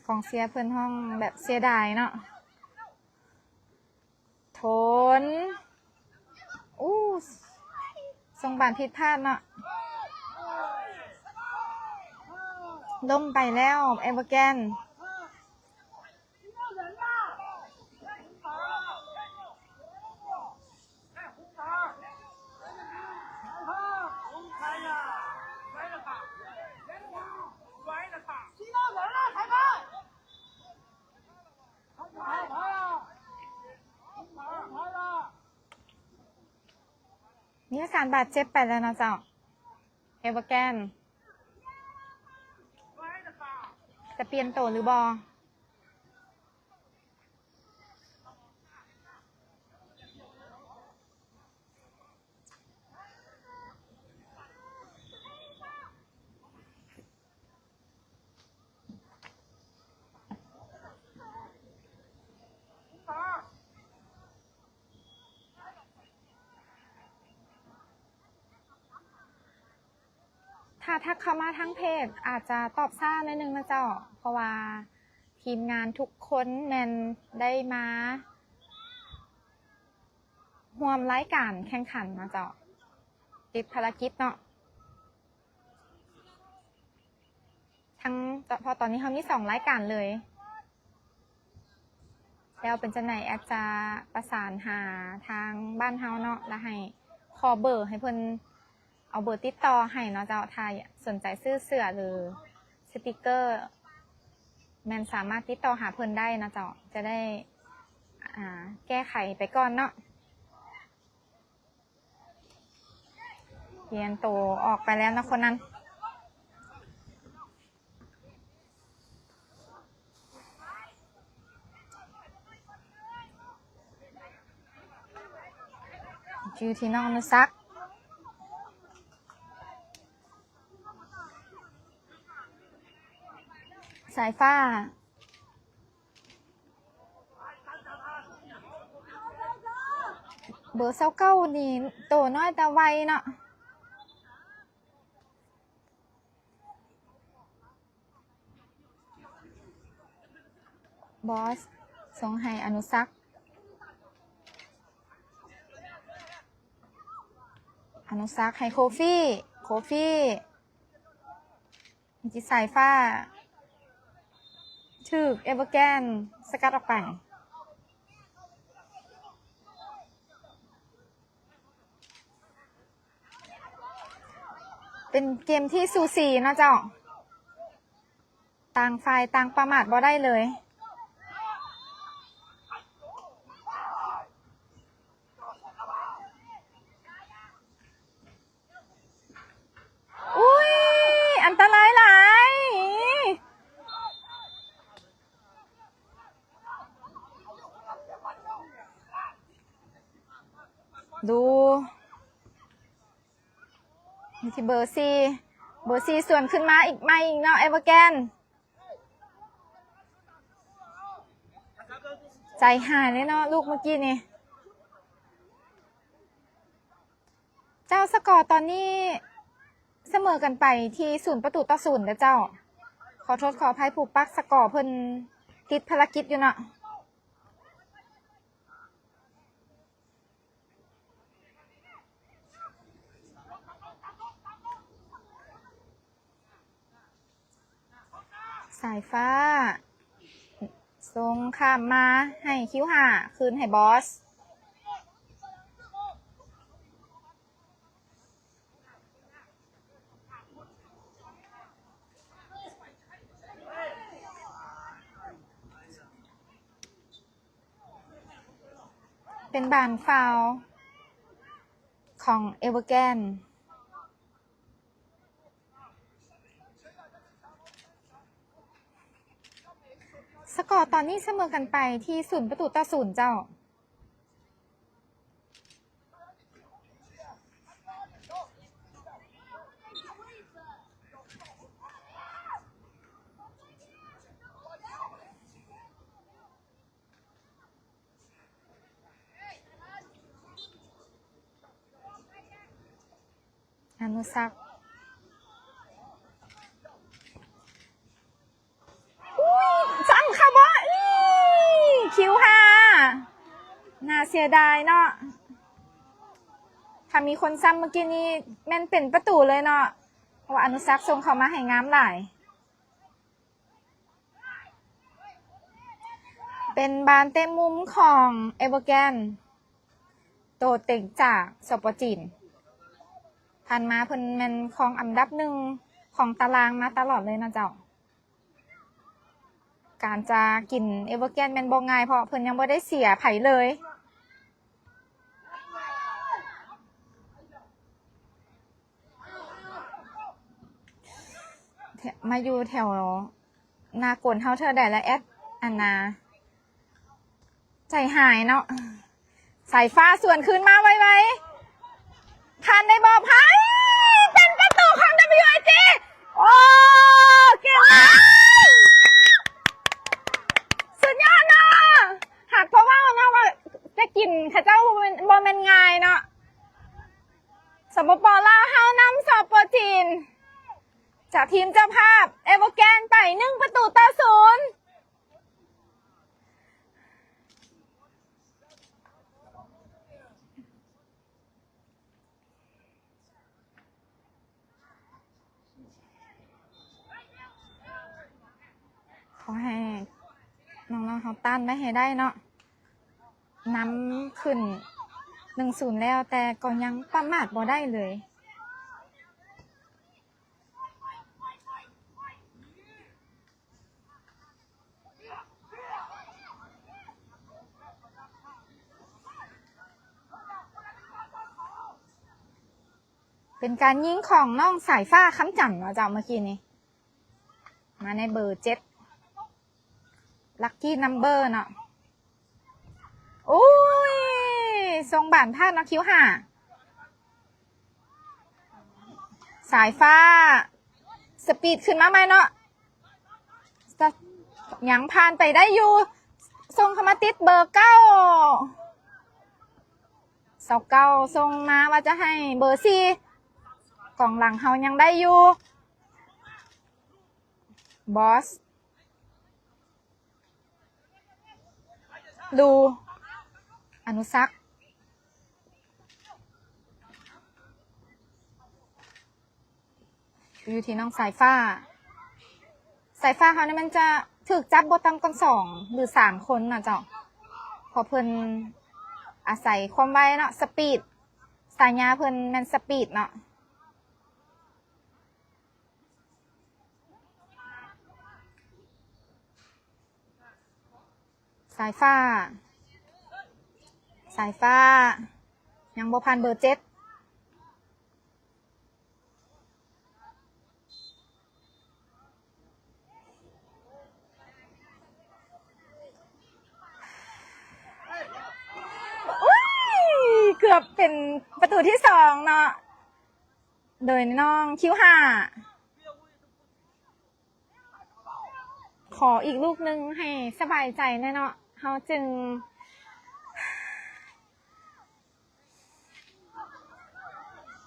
ກອງເຊຍເພິ່ນຮ້ອງແບບເສຍດາຍເນາະ. ໂທນ ອູ້ ສົ່ງບານຜິດພາດເນາະ. ລົ້ມໄປແລ້ວ ເອເວີແກນ. ມີອາການບາດເຈັບໄປແລ້ວເນາະເຈົ້າ ເອເວີແກນ ຈະປ່ຽນໂຕຫຼືບໍ່? ຖ້າທັກເຂົ້າມາທາງເພຈ ອາດຈະຕອບຊ້າໜ້ອຍໜຶ່ງນະເຈົ້າ ເພາະວ່າທີມງານທຸກຄົນແມ່ນໄດ້ມາຮ່ວມລາຍການແຂ່ງຂັນນະເຈົ້າ ຕິດພາລະກິດເນາະ. ທັງ ເພາະຕອນນີ້ເຮົາມີສອງລາຍການເລີຍ ແລ້ວເປັນຈັ່ງໃດ ແອັດຈະປະສານຫາທາງບ້ານເຮົາເນາະ ແລ້ວໃຫ້ຂໍເບີໃຫ້ເພິ່ນເອົາເບີຕິດຕໍ່ໃຫ້ເນາະເຈົ້າ. ຖ້າສົນໃຈຊື້ເສື້ອ ຫຼື ສະຕິກເກີ ແມ່ນສາມາດຕິດຕໍ່ຫາເພິ່ນໄດ້ເນາະເຈົ້າ ຈະໄດ້ ອ່າ ແກ້ໄຂໄປກ່ອນເນາະ. ປ່ຽນໂຕອອກໄປແລ້ວນະຄົນນັ້ນ ຢູ່ທີ່ນ້ອງອະນຸສັກ ສາຍຟ້າ. ເບີຊາວເກົ້ານີ້ໂຕນ້ອຍແຕ່ໄວເນາະ ບອສ ສົ່ງໃຫ້ອະນຸສັກ. ອະນຸສັກໃຫ້ໂຄຟີ, ໂຄຟີ ມີຈິດສາຍຟ້າ ຖືກເອເວີແກນສະກັດອອກໄປ. ເປັນເກມທີ່ສູສີເນາະເຈົ້າ, ຕ່າງຝ່າຍຕ່າງປະໝາດບໍ່ໄດ້ເລີຍ. ອຸ້ຍ ອັນຕະລາຍຫຼາຍ. ດູ ຢູ່ທີ່ເບີສີ່, ເບີສີ່ສວນຂຶ້ນມາອີກໃໝ່ອີກເນາະ ເອເວີແກນ. ໃຈຫາຍເລີຍເນາະ ລູກເມື່ອກີ້ນີ້. ເຈົ້າ ສະກໍຕອນນີ້ສະເໝີກັນໄປທີ່ສູນປະຕູຕໍ່ສູນເດີເຈົ້າ. ຂໍໂທດຂໍອະໄພຜູ້ປັກສະກໍ ເພິ່ນຕິດພາລະກິດຢູ່ເນາະ. ສາຍຟ້າ ສົ່ງຂ້າມມາໃຫ້ຄິວຫ້າ ຄືນໃຫ້ບອສ. ເປັນບານຟາວຂອງເອເວີແກນ. ສະກໍຕອນນີ້ສະເໝີກັນໄປທີ່ສູນປະຕູຕໍ່ສູນເຈົ້າ. ອະນຸສັກ ອຸ້ຍ ຊ້ຳຄາບໍ່ ອີ ຄິວຫ້າ ໜ້າເສຍດາຍເນາະ. ຖ້າມີຄົນຊ້ຳເມື່ອກີ້ນີ້ແມ່ນເປັນປະຕູເລີຍເນາະ ເພາະວ່າອະນຸສັກສົ່ງເຂົ້າມາໃຫ້ງາມຫຼາຍ. ເປັນບານເຕະມຸມຂອງເອເວີແກນ ໂຕເຕັງຈາກ ສປ ຈີນ. ຜ່ານມາເພິ່ນແມ່ນຄອງອັນດັບໜຶ່ງຂອງຕາລາງມາຕະຫຼອດເລີຍເນາະເຈົ້າ. ການຈະກິນເອເວີແກນແມ່ນບໍ່ງ່າຍ ເພາະເພິ່ນຍັງບໍ່ໄດ້ເສຍໃຜເລີຍ. ມາຢູ່ແຖວໜ້າກົນເຮົາເທື່ອໃດລະແອັດ ອັນນາ ໃຈຫາຍເນາະ. ສາຍຟ້າສວນຄືນມາໄວໆ ທັນໄດ້ບໍ່? ໄພ ເປັນປະຕູຂອງ WIT. ໂອ້ ເກັ່ງຫຼາຍ ສຸດຍອດເນາະ. ຫາກບໍ່ເວົ້າເນາະວ່າຈະກິນເຂົາເຈົ້າບໍ່ແມ່ນ ບໍ່ແມ່ນງ່າຍເນາະ. ສປປ ລາວເຮົານຳ ສປ ຈີນ ຈາກທີມເຈົ້າພາບ ເອເວີແກນ ໄປໜຶ່ງປະຕູຕໍ່ສູນ. ຂໍໃຫ້ນ້ອງໆເຮົາຕ້ານໄວ້ໃຫ້ໄດ້ເນາະ. ນຳຂຶ້ນໜຶ່ງສູນແລ້ວ ແຕ່ກໍຍັງປະໝາດບໍ່ໄດ້ເລີຍ. ເປັນການຍິງຂອງນ້ອງສາຍຟ້າ ຄຳຈັນ ເນາະເຈົ້າ ເມື່ອກີ້ນີ້ ມາໃນເບີເຈັດ ລັກກີ້ນຳເບີເນາະ. ໂອ້ຍ ສົ່ງບານພາດເນາະ ຄິວຫ້າ. ສາຍຟ້າສະປີດຂຶ້ນມາໃໝ່ເນາະ ຍັງຜ່ານໄປໄດ້ຢູ່. ສົ່ງເຂົ້າມາຕິດເບີເກົ້າ ຊາວເກົ້າ ສົ່ງມາວ່າຈະໃຫ້ເບີສີ່ ກອງຫຼັງເຮົາຍັງໄດ້ຢູ່. ບອສ ລູ ອະນຸສັກ. ຢູ່ທີ່ນ້ອງສາຍຟ້າ. ສາຍຟ້າເຮົານີ້ມັນຈະຖືກຈັບບໍ່ຕ່ຳກວ່າສອງ ຫຼື ສາມຄົນນະເຈົ້າ ເພາະເພິ່ນອາໄສຄວາມໄວເນາະ ສະປີດ. ສາຍາເພິ່ນແມ່ນສະປີດເນາະ. ສາຍຟ້າ ສາຍຟ້າ ຍັງບໍ່ຜ່ານເບີເຈັດ. ອຸ້ຍ ເກືອບເປັນປະຕູທີສອງເນາະ ໂດຍນ້ອງຄິວຫ້າ. ຂໍອີກລູກໜຶ່ງໃຫ້ສະບາຍໃຈແດ່ເນາະ ເຮົາຈຶ່ງ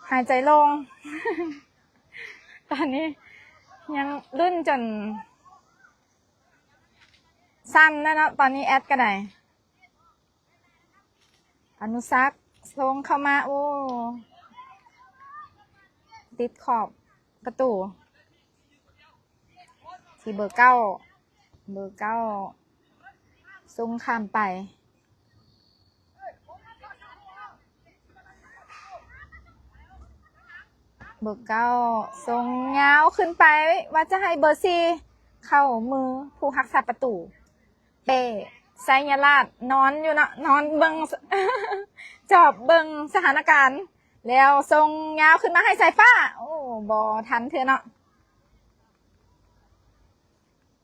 ຫາຍໃຈໂລ່ງ. ຕອນນີ້ຍັງລຸ້ນຈົນສັ່ນແລ້ວເນາະ ຕອນນີ້ແອັດກໍໄດ້. ອະນຸສັກສົ່ງເຂົ້າມາ ໂອ້ ຕິດຂອບປະຕູ ທີ່ເບີເກົ້າ ເບີເກົ້າສົ່ງຂ້າມໄປ ເບີເກົ້າສົ່ງຍາວຂຶ້ນໄປ ວ່າຈະໃຫ້ເບີສີ່ເຂົ້າມືຜູ້ຮັກສາປະຕູ. ເປ້ ໄຊຍະລາດ ນອນຢູ່ເນາະ ນອນເບິ່ງ ຈອບເບິ່ງສະຖານະການ ແລ້ວສົ່ງຍາວຂຶ້ນມາໃຫ້ສາຍຟ້າ. ໂອ້ ບໍ່ທັນເທື່ອເນາະ.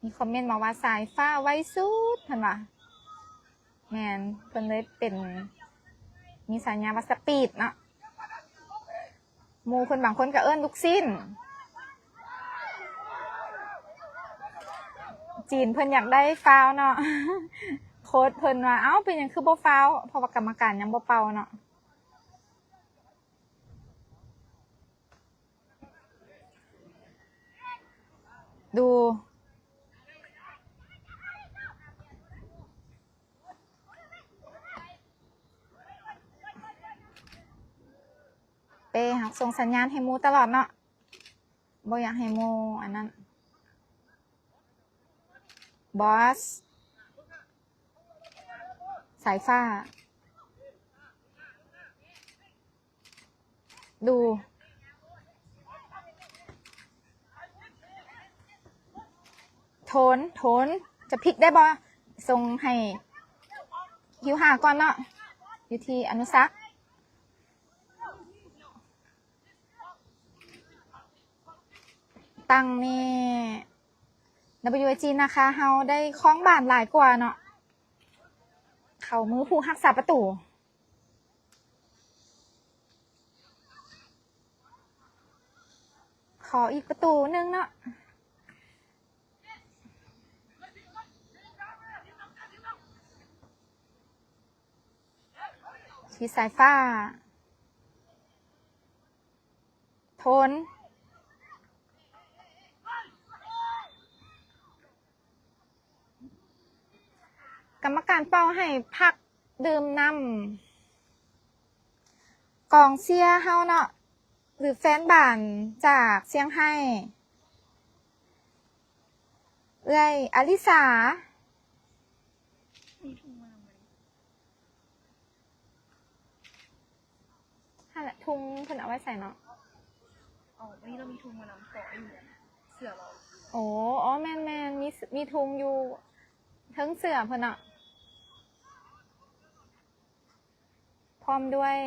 ມີຄອມເມັນມາວ່າ ສາຍຟ້າໄວສຸດ ເພິ່ນວ່າ. ແມ່ນ ເພິ່ນເລີຍເປັນ ມີສາຍາວ່າສະປີດເນາະ. ໝູ່ເພິ່ນບາງຄົນກໍເອີ້ນລູກຊີ້ນ. ຈີນເພິ່ນຢາກໄດ້ຟາວເນາະ ໂຄດເພິ່ນວ່າ ເອົ້າ ເປັນຫຍັງຄືບໍ່ຟາວ? ເພາະວ່າກຳມະການຍັງບໍ່ເປົ່າເນາະ. ດູ ເປ້ຮັກສົ່ງສັນຍານໃຫ້ໝູ່ຕະຫຼອດເນາະ ບໍ່ຢາກໃຫ້ໝູ່ອັນນັ້ນ. ບອສ ສາຍຟ້າ ດູ ໂທນ ໂທນ ຈະພິກໄດ້ບໍ່? ສົ່ງໃຫ້ຄິວຫ້າກ່ອນເນາະ ຢູ່ທີ່ອະນຸສັກ. ຕັ້ງນີ້ ດັບເບິນຢູເອຈີ ນາຄາເຮົາໄດ້ຄອງບານຫຼາຍກວ່າເນາະ ເຂົ້າມືຜູ້ຮັກສາປະຕູ. ຂໍອີກປະຕູໜຶ່ງເນາະ ທີ່ສາຍຟ້າ ໂທນ ກຳມະການເປົ່າໃຫ້ພັກດື່ມນ້ຳ. ກອງເຊຍເຮົາເນາະ ຫຼື ແຟນບານຈາກຊຽງໄຮ້ ເອື້ອຍອາລິສາ. ຫັ້ນແຫຼະ ທຸງເພິ່ນເອົາໄວ້ໃສ່ເນາະ? ອໍ ວັນນີ້ເຮົາມີທຸງມານຳ ເກາະຢູ່ເສື້ອເຮົາ. ໂອ້ ອໍ ແມ່ນໆ ມີ ມີທຸງຢູ່ເທິງເສື້ອເພິ່ນເນາະ. ພ້ອມດ້ວຍ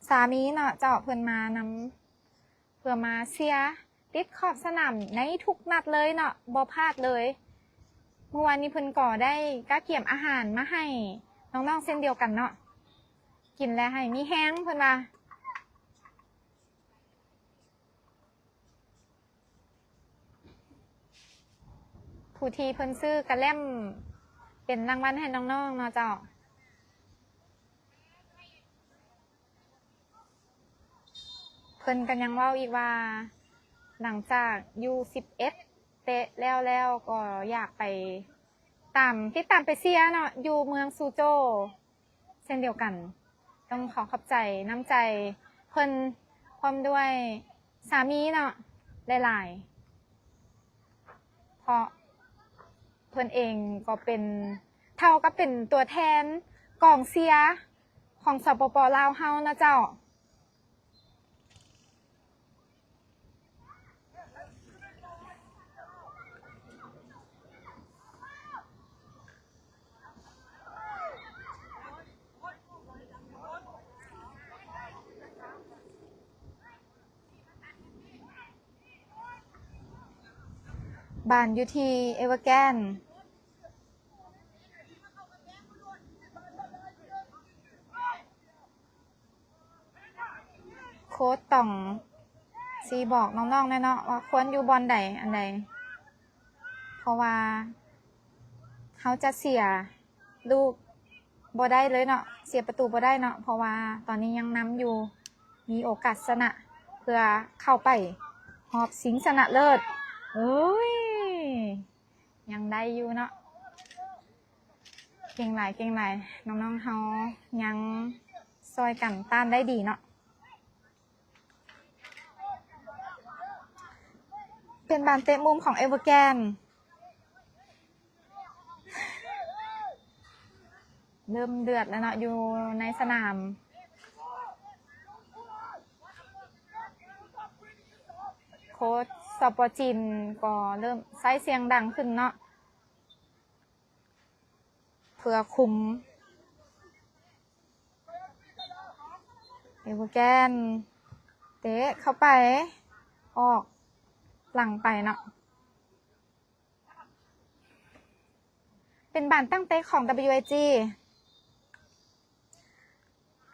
ສາມີເນາະເຈົ້າ ເພິ່ນມານຳ ເພື່ອມາເຊຍ ຕິດຂອບສະໜາມໃນທຸກນັດເລີຍເນາະ ບໍ່ພາດເລີຍ. ມື້ວານນີ້ເພິ່ນກໍໄດ້ກະກຽມອາຫານມາໃຫ້ນ້ອງໆເຊັ່ນດຽວກັນເນາະ ກິນແລ້ວໃຫ້ມີແຮງເພິ່ນວ່າ. ຜູ້ທີ່ເພິ່ນຊື້ກະແລັມເປັນລາງວັນໃຫ້ນ້ອງໆເນາະເຈົ້າ. ເພິ່ນກໍຍັງເວົ້າອີກວ່າ ຫຼັງຈາກຢູ່ສິບເອັດເຕະແລ້ວແລ້ວ ກໍຢາກໄປຕາມ ຕິດຕາມໄປເຊຍເນາະ ຢູ່ເມືອງຊູໂຈເຊັ່ນດຽວກັນ. ຕ້ອງຂໍຂອບໃຈນ້ຳໃຈເພິ່ນ ພ້ອມດ້ວຍ ສາມີເນາະ ຫຼາຍໆ ເພາະເພິ່ນເອງກໍເປັນ ເທົ່າກັບເປັນຕົວແທນກອງເຊຍຂອງ ສປປ ລາວ ເຮົາເນາະເຈົ້າ. ບ້ານຢູ່ທີ່ເອເວີແກນ. ໂຄດຕ້ອງຊິບອກນ້ອງໆແດ່ເນາະ ວ່າຄວນຢູ່ບ່ອນໃດອັນໃດ ເພາະວ່າເຮົາຈະເສຍລູກບໍ່ໄດ້ເລີຍເນາະ ເສຍປະຕູບໍ່ໄດ້ເນາະ ເພາະວ່າຕອນນີ້ຍັງນຳຢູ່ ມີໂອກາດຊະນະ ເພື່ອເຂົ້າໄປຮອບຊິງຊະນະເລີດ. ໂອ້ຍ ຍັງໄດ້ຢູ່ເນາະ ເກັ່ງຫຼາຍ ເກັ່ງຫຼາຍ ນ້ອງໆເຮົາຍັງຊ່ອຍກັນຕ້ານໄດ້ດີເນາະ. ເປັນບານເຕະມຸມຂອງເອເວີແກນ. ເລີ່ມເດືອດແລ້ວເນາະ ຢູ່ໃນສະໜາມ. ໂຄດ ສປ ຈີນ ກໍເລີ່ມໃຊ້ສຽງດັງຂຶ້ນເນາະ ເພື່ອຄຸມ. ເອເວີແກນ ເຕະເຂົ້າໄປ ອອກຫຼັງໄປເນາະ. ເປັນບານຕັ້ງເຕະຂອງ WIG.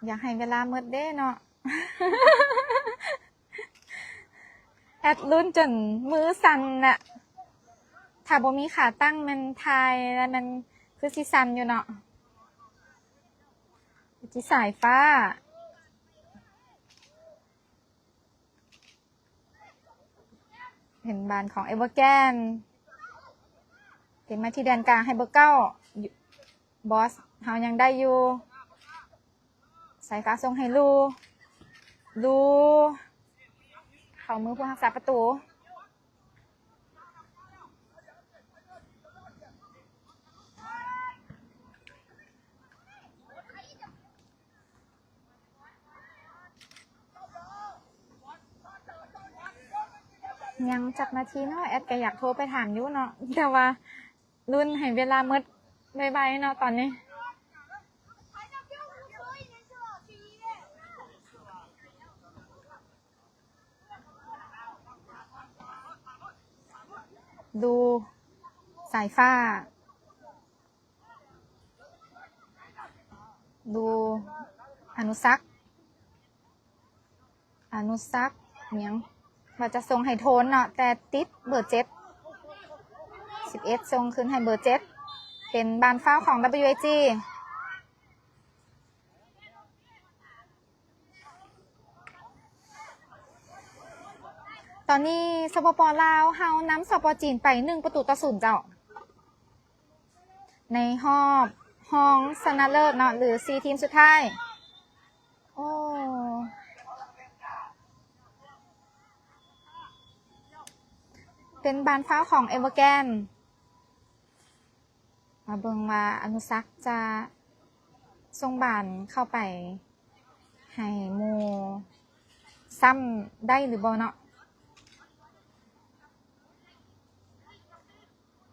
ຢາກໃຫ້ເວລາໝົດເດ້ເນາະ ແອັດລຸ້ນຈົນມືສັ່ນນະ. ຖ້າບໍ່ມີຂາຕັ້ງແມ່ນຖ່າຍແລ້ວແມ່ນຄືຊິສັ່ນຢູ່ເນາະ. ຈິສາຍຟ້າ. ເປັນບານຂອງເອເວີແກນ ເປັນມາທີ່ແດນກາງໃຫ້ເບີເກົ້າ. ບອສເຮົາຍັງໄດ້ຢູ່ ສາຍຟ້າສົ່ງໃຫ້ລູ ລູ ເຂົ້າມືຜູ້ຮັກສາປະຕູ. ຍັງຈັກນາທີເນາະ ແອັດກໍຢາກໂທໄປຖາມຢູ່ເນາະ ແຕ່ວ່າລຸ້ນໃຫ້ເວລາໝົດໄວໆເນາະຕອນນີ້. ດູສາຍຟ້າ ດູອະນຸສັກ ອະນຸສັກຫຍັງ ວ່າຈະສົ່ງໃຫ້ໂທນເນາະ ແຕ່ຕິດເບີເຈັດ ສິບເອັດ ສົ່ງຄືນໃຫ້ເບີເຈັດ ເປັນບານຟາວຂອງ WIG. ຕອນນີ້ ສປປ ລາວ ເຮົານຳ ສປ ຈີນ ໄປ ໜຶ່ງປະຕູຕໍ່ສູນເຈົ້າ ໃນຮອບຮອງຊະນະເລີດເນາະ ຫຼື ສີ່ທີມສຸດທ້າຍ. ໂອ້ ເປັນບານຟາວຂອງເອເວີແກນ. ມາເບິ່ງວ່າອະນຸສັກຈະສົ່ງບານເຂົ້າໄປໃຫ້ໝູ່ຊ້ຳໄດ້ຫຼືບໍ່ເນາະ.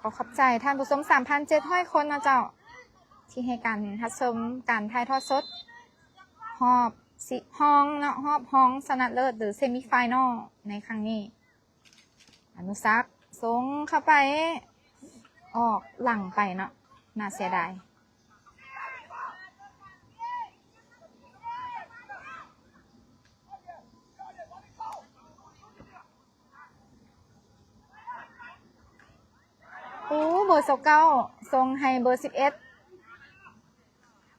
ຂໍຂອບໃຈທ່ານຜູ້ຊົມສາມພັນເຈັດຮ້ອຍຄົນເນາະເຈົ້າ ທີ່ໃຫ້ການຮັບຊົມການຖ່າຍທອດສົດຮອບຮອງເນາະ ຮອບຮອງຊະນະເລີດ ຫຼື ເຊມີຟາຍນອລໃນຄັ້ງນີ້. ອະນຸສັກສົ່ງເຂົ້າໄປ ອອກຫຼັງໄປເນາະ ໜ້າເສຍດາຍ. ໂອ້ ເບີຊາວເກົ້າ ສົ່ງໃຫ້ເບີສິບເອັດ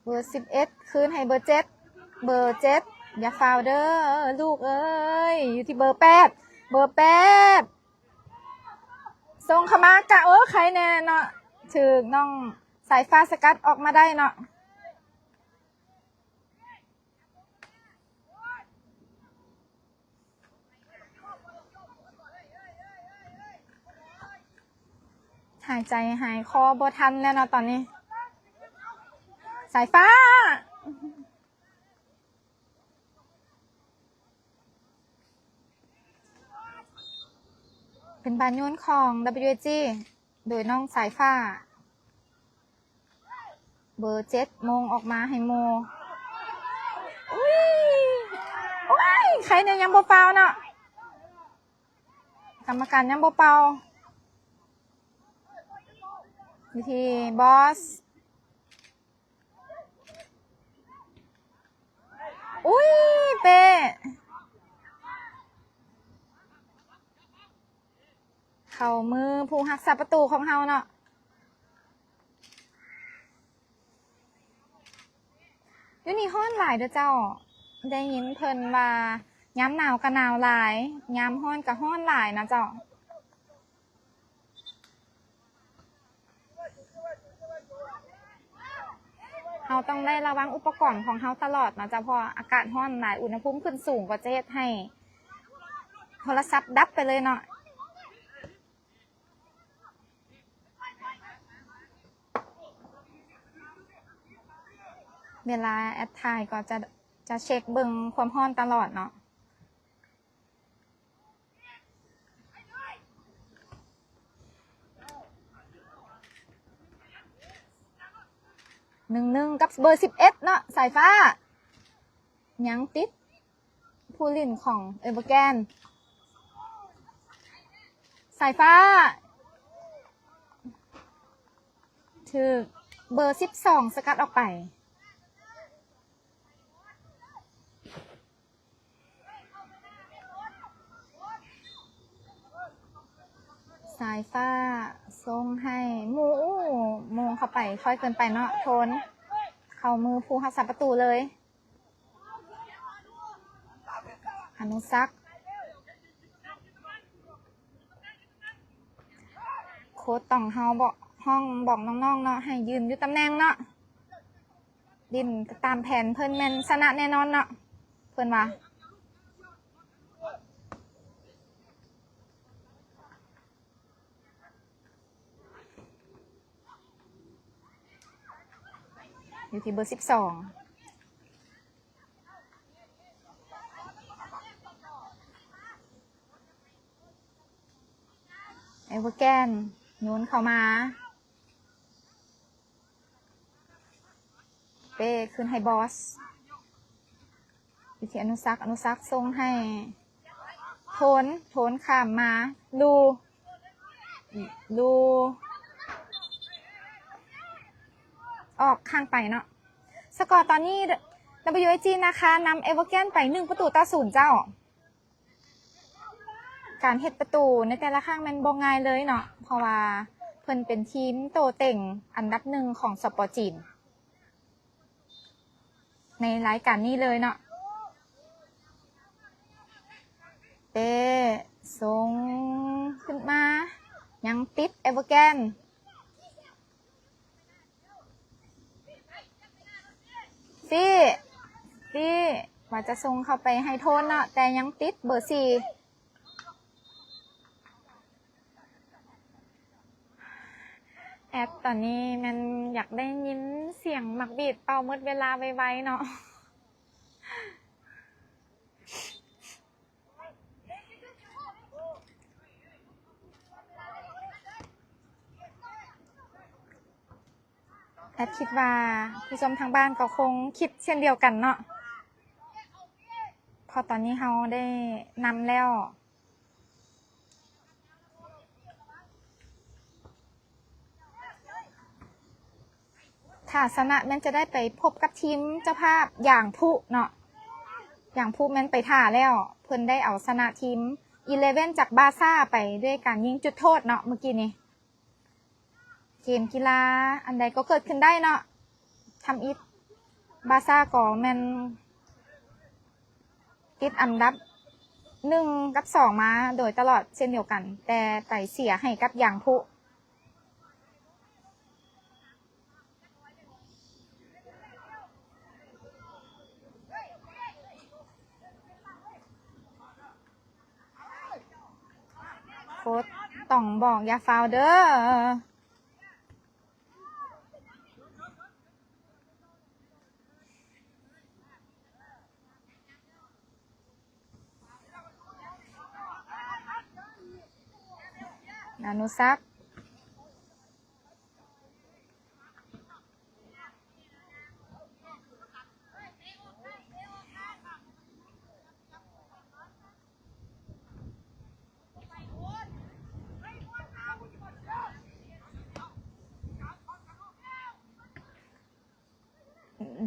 ເບີສິບເອັດ ຄືນໃຫ້ເບີເຈັດ ເບີເຈັດ ຢ່າຟາວເດີລູກເອີຍ ຢູ່ທີ່ເບີແປດ ເບີແປດ ສົ່ງເຂົ້າມາກະ ເອີ ໄຄແນ່ເນາະ ຖືກນ້ອງສາຍຟ້າສະກັດອອກມາໄດ້ເນາະ. ໂ ຫາຍໃຈຫາຍຄໍບໍ່ທັນແລ້ວເນາະຕອນນີ້. ສາຍຟ້າ ເປັນບານໂຍນຂອງ WAG ໂດຍນ້ອງສາຍຟ້າ ເບີເຈັດ ໂມງອອກມາໃຫ້ໂມ. ອຸ້ຍ ໂອ້ຍ ໃຄແນ່ຍັງບໍ່ເປົ່າເນາະ ກຳມະການຍັງບໍ່ເປົ່າ. ວິທີບອສ ອຸ້ຍ ເປ້ ເຂົ້າມືຜູ້ຮັກສາປະຕູຂອງເຮົາເນາະ. ຢູ່ນີ້ຮ້ອນຫຼາຍເດີ້ເຈົ້າ. ໄດ້ຍິນເພິ່ນວ່າຍາມໜາວກໍໜາວຫຼາຍ, ຍາມຮ້ອນກໍຮ້ອນຫຼາຍນະເຈົ້າ. ເຮົາຕ້ອງໄດ້ລະວັງອຸປະກອນຂອງເຮົາຕະຫຼອດເນາະເຈົ້າ, ເພາະວ່າອາກາດຮ້ອນຫຼາຍ, ອຸນຫະພູມຂຶ້ນສູງກໍຈະເຮັດໃຫ້ໂທລະສັບດັບໄປເລີຍເນາະ. ເວລາແອັດຖ່າຍກໍຈະ ຈະເຊັກເບິ່ງຄວາມຮ້ອນຕະຫຼອດເນາະ. ໜຶ່ງໜຶ່ງ ກັບເບີສິບເອັດເນາະ ສາຍຟ້າ ຍັງຕິດ ຜູ້ຫຼິ້ນຂອງເອເວີແກນ ສາຍຟ້າ ຖືກເບີສິບສອງສະກັດອອກໄປ. ສາຍຟ້າສົ່ງໃຫ້ໝູ່ ໂມງເຂົ້າໄປ ຄ່ອຍເກີນໄປເນາະ ໂທນ ເຂົ້າມືຜູ້ຮັກສາປະຕູເລີຍ. ອະນຸສັກ ໂຄດຕ້ອງເຮົາບອກ ຮ້ອງບອກນ້ອງໆເນາະ ໃຫ້ຢືນຢູ່ຕຳແໜ່ງເນາະ ຫຼິ້ນຕາມແຜນເພິ່ນແມ່ນຊະນະແນ່ນອນເນາະ ເພິ່ນວ່າ. ຢູ່ທີ່ເບີສິບສອງ ເອເວີແກນ ໂຍນເຂົ້າມາ ເປ້ຄືນໃຫ້ບອສ ຢູ່ທີ່ອະນຸສັກ ອະນຸສັກສົ່ງໃຫ້ໂທນ ໂທນຂ້າມມາ ລູ ລູ ອອກຂ້າງໄປເນາະ. ສະກໍຕອນນີ້ WAG ນາຄານຳເອເວີແກນໄປໜຶ່ງປະຕູຕໍ່ສູນເຈົ້າ. ການເຮັດປະຕູໃນແຕ່ລະຄັ້ງແມ່ນບໍ່ງ່າຍເລີຍເນາະ ເພາະວ່າເພິ່ນເປັນທີມໂຕເຕັງອັນດັບໜຶ່ງຂອງ ສປ ຈີນ ໃນລາຍການນີ້ເລີຍເນາະ. ເປ້ສົ່ງຂຶ້ນມາ ຍັງຕິດເອເວີແກນ. ຟີ ຟີ ວ່າຈະສົ່ງເຂົ້າໄປໃຫ້ໂທນເນາະ ແຕ່ຍັງຕິດເບີສີ່. ແອັດຕອນນີ້ແມ່ນຢາກໄດ້ຍິນສຽງໝາກບີດເປົ່າໝົດເວລາໄວໆເນາະ. ແອັດຄິດວ່າຜູ້ຊົມທາງບ້ານກໍຄົງຄິດເຊັ່ນດຽວກັນເນາະ ເພາະຕອນນີ້ເຮົາໄດ້ນຳແລ້ວ. ຖ້າຊະນະແມ່ນຈະໄດ້ໄປພົບກັບທີມເຈົ້າພາບຢາງພຸເນາະ. ຢາງພຸແມ່ນໄປຖ້າແລ້ວ ເພິ່ນໄດ້ເອົາຊະນະທີມອີເລເວັນຈາກບາຊາໄປດ້ວຍການຍິງຈຸດໂທດເນາະ ມື້ກີ້ນີ້. ເກມກິລາອັນໃດກໍເກີດຂຶ້ນໄດ້ເນາະ. ທຳອິດບາຊາກໍແມ່ນຕິດອັນດັບໜຶ່ງກັບສອງມາໂດຍຕະຫຼອດເຊັ່ນດຽວກັນ, ແຕ່ໄປເສຍໃຫ້ກັບຢາງພຸ. ໂຄດຕ້ອງບອກຢ່າຟາວເດີ້. ອານຸສັກ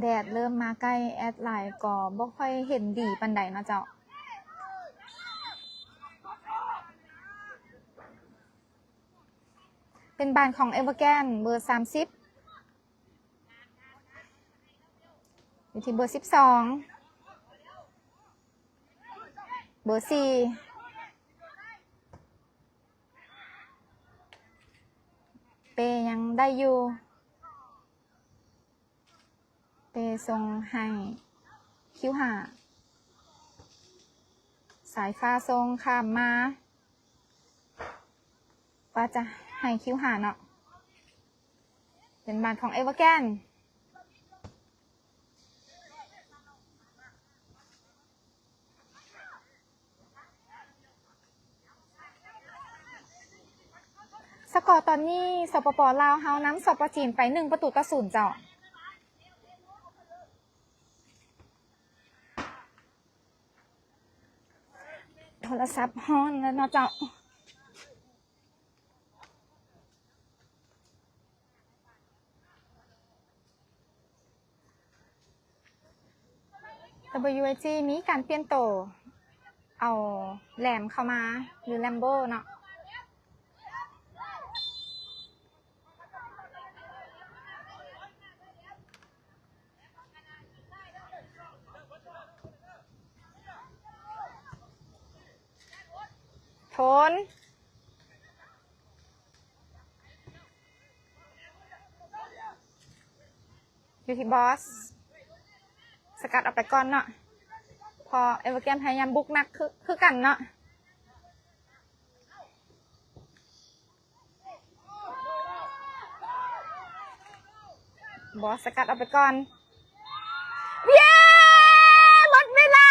ແດດເລີ່ມມາໃກ້ແອັດຫຼາຍກໍບໍ່ຄ່ອຍເຫັນດີປານໃດເນາະເຈົ້າ. ເປັນບານຂອງເອເວີແກນ ເບີສາມສິບ ຢູ່ທີ່ເບີສິບສອງ ເບີສີ່ ເປຍັງໄດ້ຢູ່. ເປສົ່ງໃຫ້ຄິວຫ້າ ສາຍຟ້າສົ່ງຂ້າມມາ ວ່າຈະໃຫ້ຄິວຫ້າເນາະ ເປັນບານຂອງເອເວີແກນ. ສະກໍຕອນນີ້ ສປປ ລາວເຮົານຳ ສປ ຈີນ ໄປ ໜຶ່ງປະຕູຕໍ່ສູນເຈົ້າ. ໂທລະສັບຮ້ອນແລ້ວເນາະເຈົ້າ. WIG ມີການປ່ຽນໂຕ ເອົາແລມເຂົ້າມາ ຫຼື ແລມໂບເນາະ. ໂທນ ຢູ່ທີ່ບອສ ສະກັດອອກໄປກ່ອນເນາະ ເພາະເອເວີແກນພະຍາຍາມບຸກໜັກຄື ຄືກັນເນາະ. ບອສສະກັດອອກໄປກ່ອນ. ເຢ້! ໝົດເວລາ!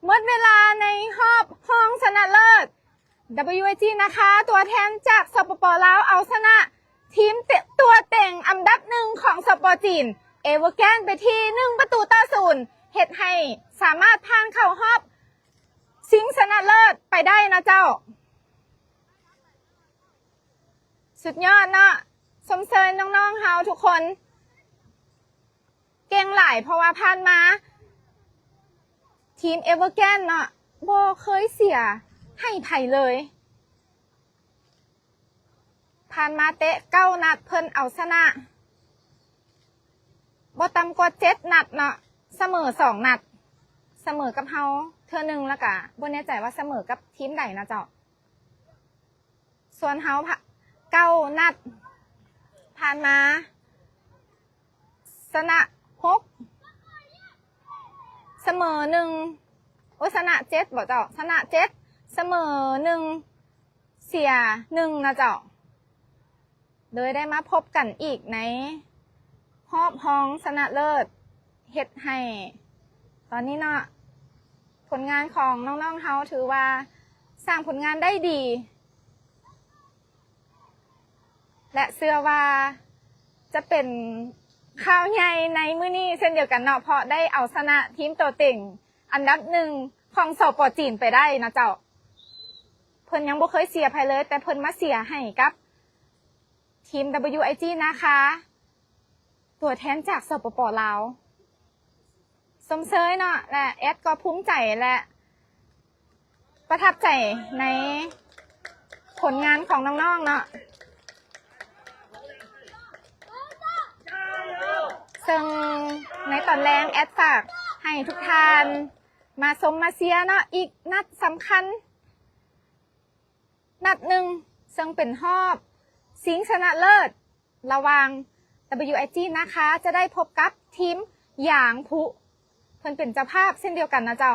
ໝົດເວລາໃນຮອບຮອງຊະນະເລີດ. WIG ນາຄາ ຕົວແທນຈາກ ສປປ ລາວ ເອົາຊະນະທີມເຕະ ຕົວເຕັງອັນດັບໜຶ່ງຂອງ ສປ ຈີນ ເອເວີແກນ ໄປທີ່ໜຶ່ງປະຕູຕໍ່ສູນ ເຮັດໃຫ້ສາມາດຜ່ານເຂົ້າຮອບຊິງຊະນະເລີດໄປໄດ້ນະເຈົ້າ. ສຸດຍອດເນາະ ຊົມເຊີຍນ້ອງໆເຮົາທຸກຄົນ. ເກັ່ງຫຼາຍ ເພາະວ່າຜ່ານມາທີມເອເວີແກນເນາະ ບໍ່ເຄີຍເສຍໃຫ້ໃຜເລີຍ. ຜ່ານມາເຕະເກົ້ານັດ ເພິ່ນເອົາຊະນະບໍ່ຕ່ຳກວ່າເຈັດນັດເນາະ ສະເໝີສອງນັດ ສະເໝີກັບເຮົາເທື່ອໜຶ່ງ ແລ້ວກະບໍ່ແນ່ໃຈວ່າສະເໝີກັບທີມໃດນະເຈົ້າ. ສ່ວນເຮົາ ພະ ເກົ້ານັດຜ່ານມາ ຊະນະຫົກ ສະເໝີໜຶ່ງ ໂອ ຊະນະເຈັດບໍ່ເຈົ້າ ຊະນະເຈັດ ສະເໝີໜຶ່ງ ເສຍໜຶ່ງນະເຈົ້າ. ໂດຍໄດ້ມາພົບກັນອີກໃນຮອບຮອງຊະນະເລີດ ເຮັດໃຫ້ຕອນນີ້ເນາະ ຜົນງານຂອງນ້ອງໆເຮົາຖືວ່າສ້າງຜົນງານໄດ້ດີ ແລະ ເຊື່ອວ່າຈະເປັນຂ່າວໃຫຍ່ໃນມື້ນີ້ເຊັ່ນດຽວກັນເນາະ ເພາະໄດ້ເອົາຊະນະທີມໂຕເຕັງອັນດັບໜຶ່ງຂອງ ສປ ຈີນ ໄປໄດ້ນະເຈົ້າ. ເພິ່ນຍັງບໍ່ເຄີຍເສຍໃຜເລີຍ ແຕ່ເພິ່ນມາເສຍໃຫ້ກັບທີມ WIG ນາຄາ ຕົວແທນຈາກ ສປປ ລາວ. ຊົມເຊີຍເນາະ ແລະ ແອັດກໍພູມໃຈ ແລະ ປະທັບໃຈໃນຜົນງານຂອງນ້ອງໆເນາະ ເຊິ່ງໃນຕອນແລງແອັດຝາກໃຫ້ທຸກທ່ານມາຊົມມາເຊຍເນາະ ອີກນັດສຳຄັນ ນັດໜຶ່ງ ເຊິ່ງເປັນຮອບຊິງຊະນະເລີດ ລະຫວ່າງ WIG ນາຄາ ຈະໄດ້ພົບກັບທີມຢາງພຸ ເພິ່ນເປັນເຈົ້າພາບເຊັ່ນດຽວກັນນະເຈົ້າ.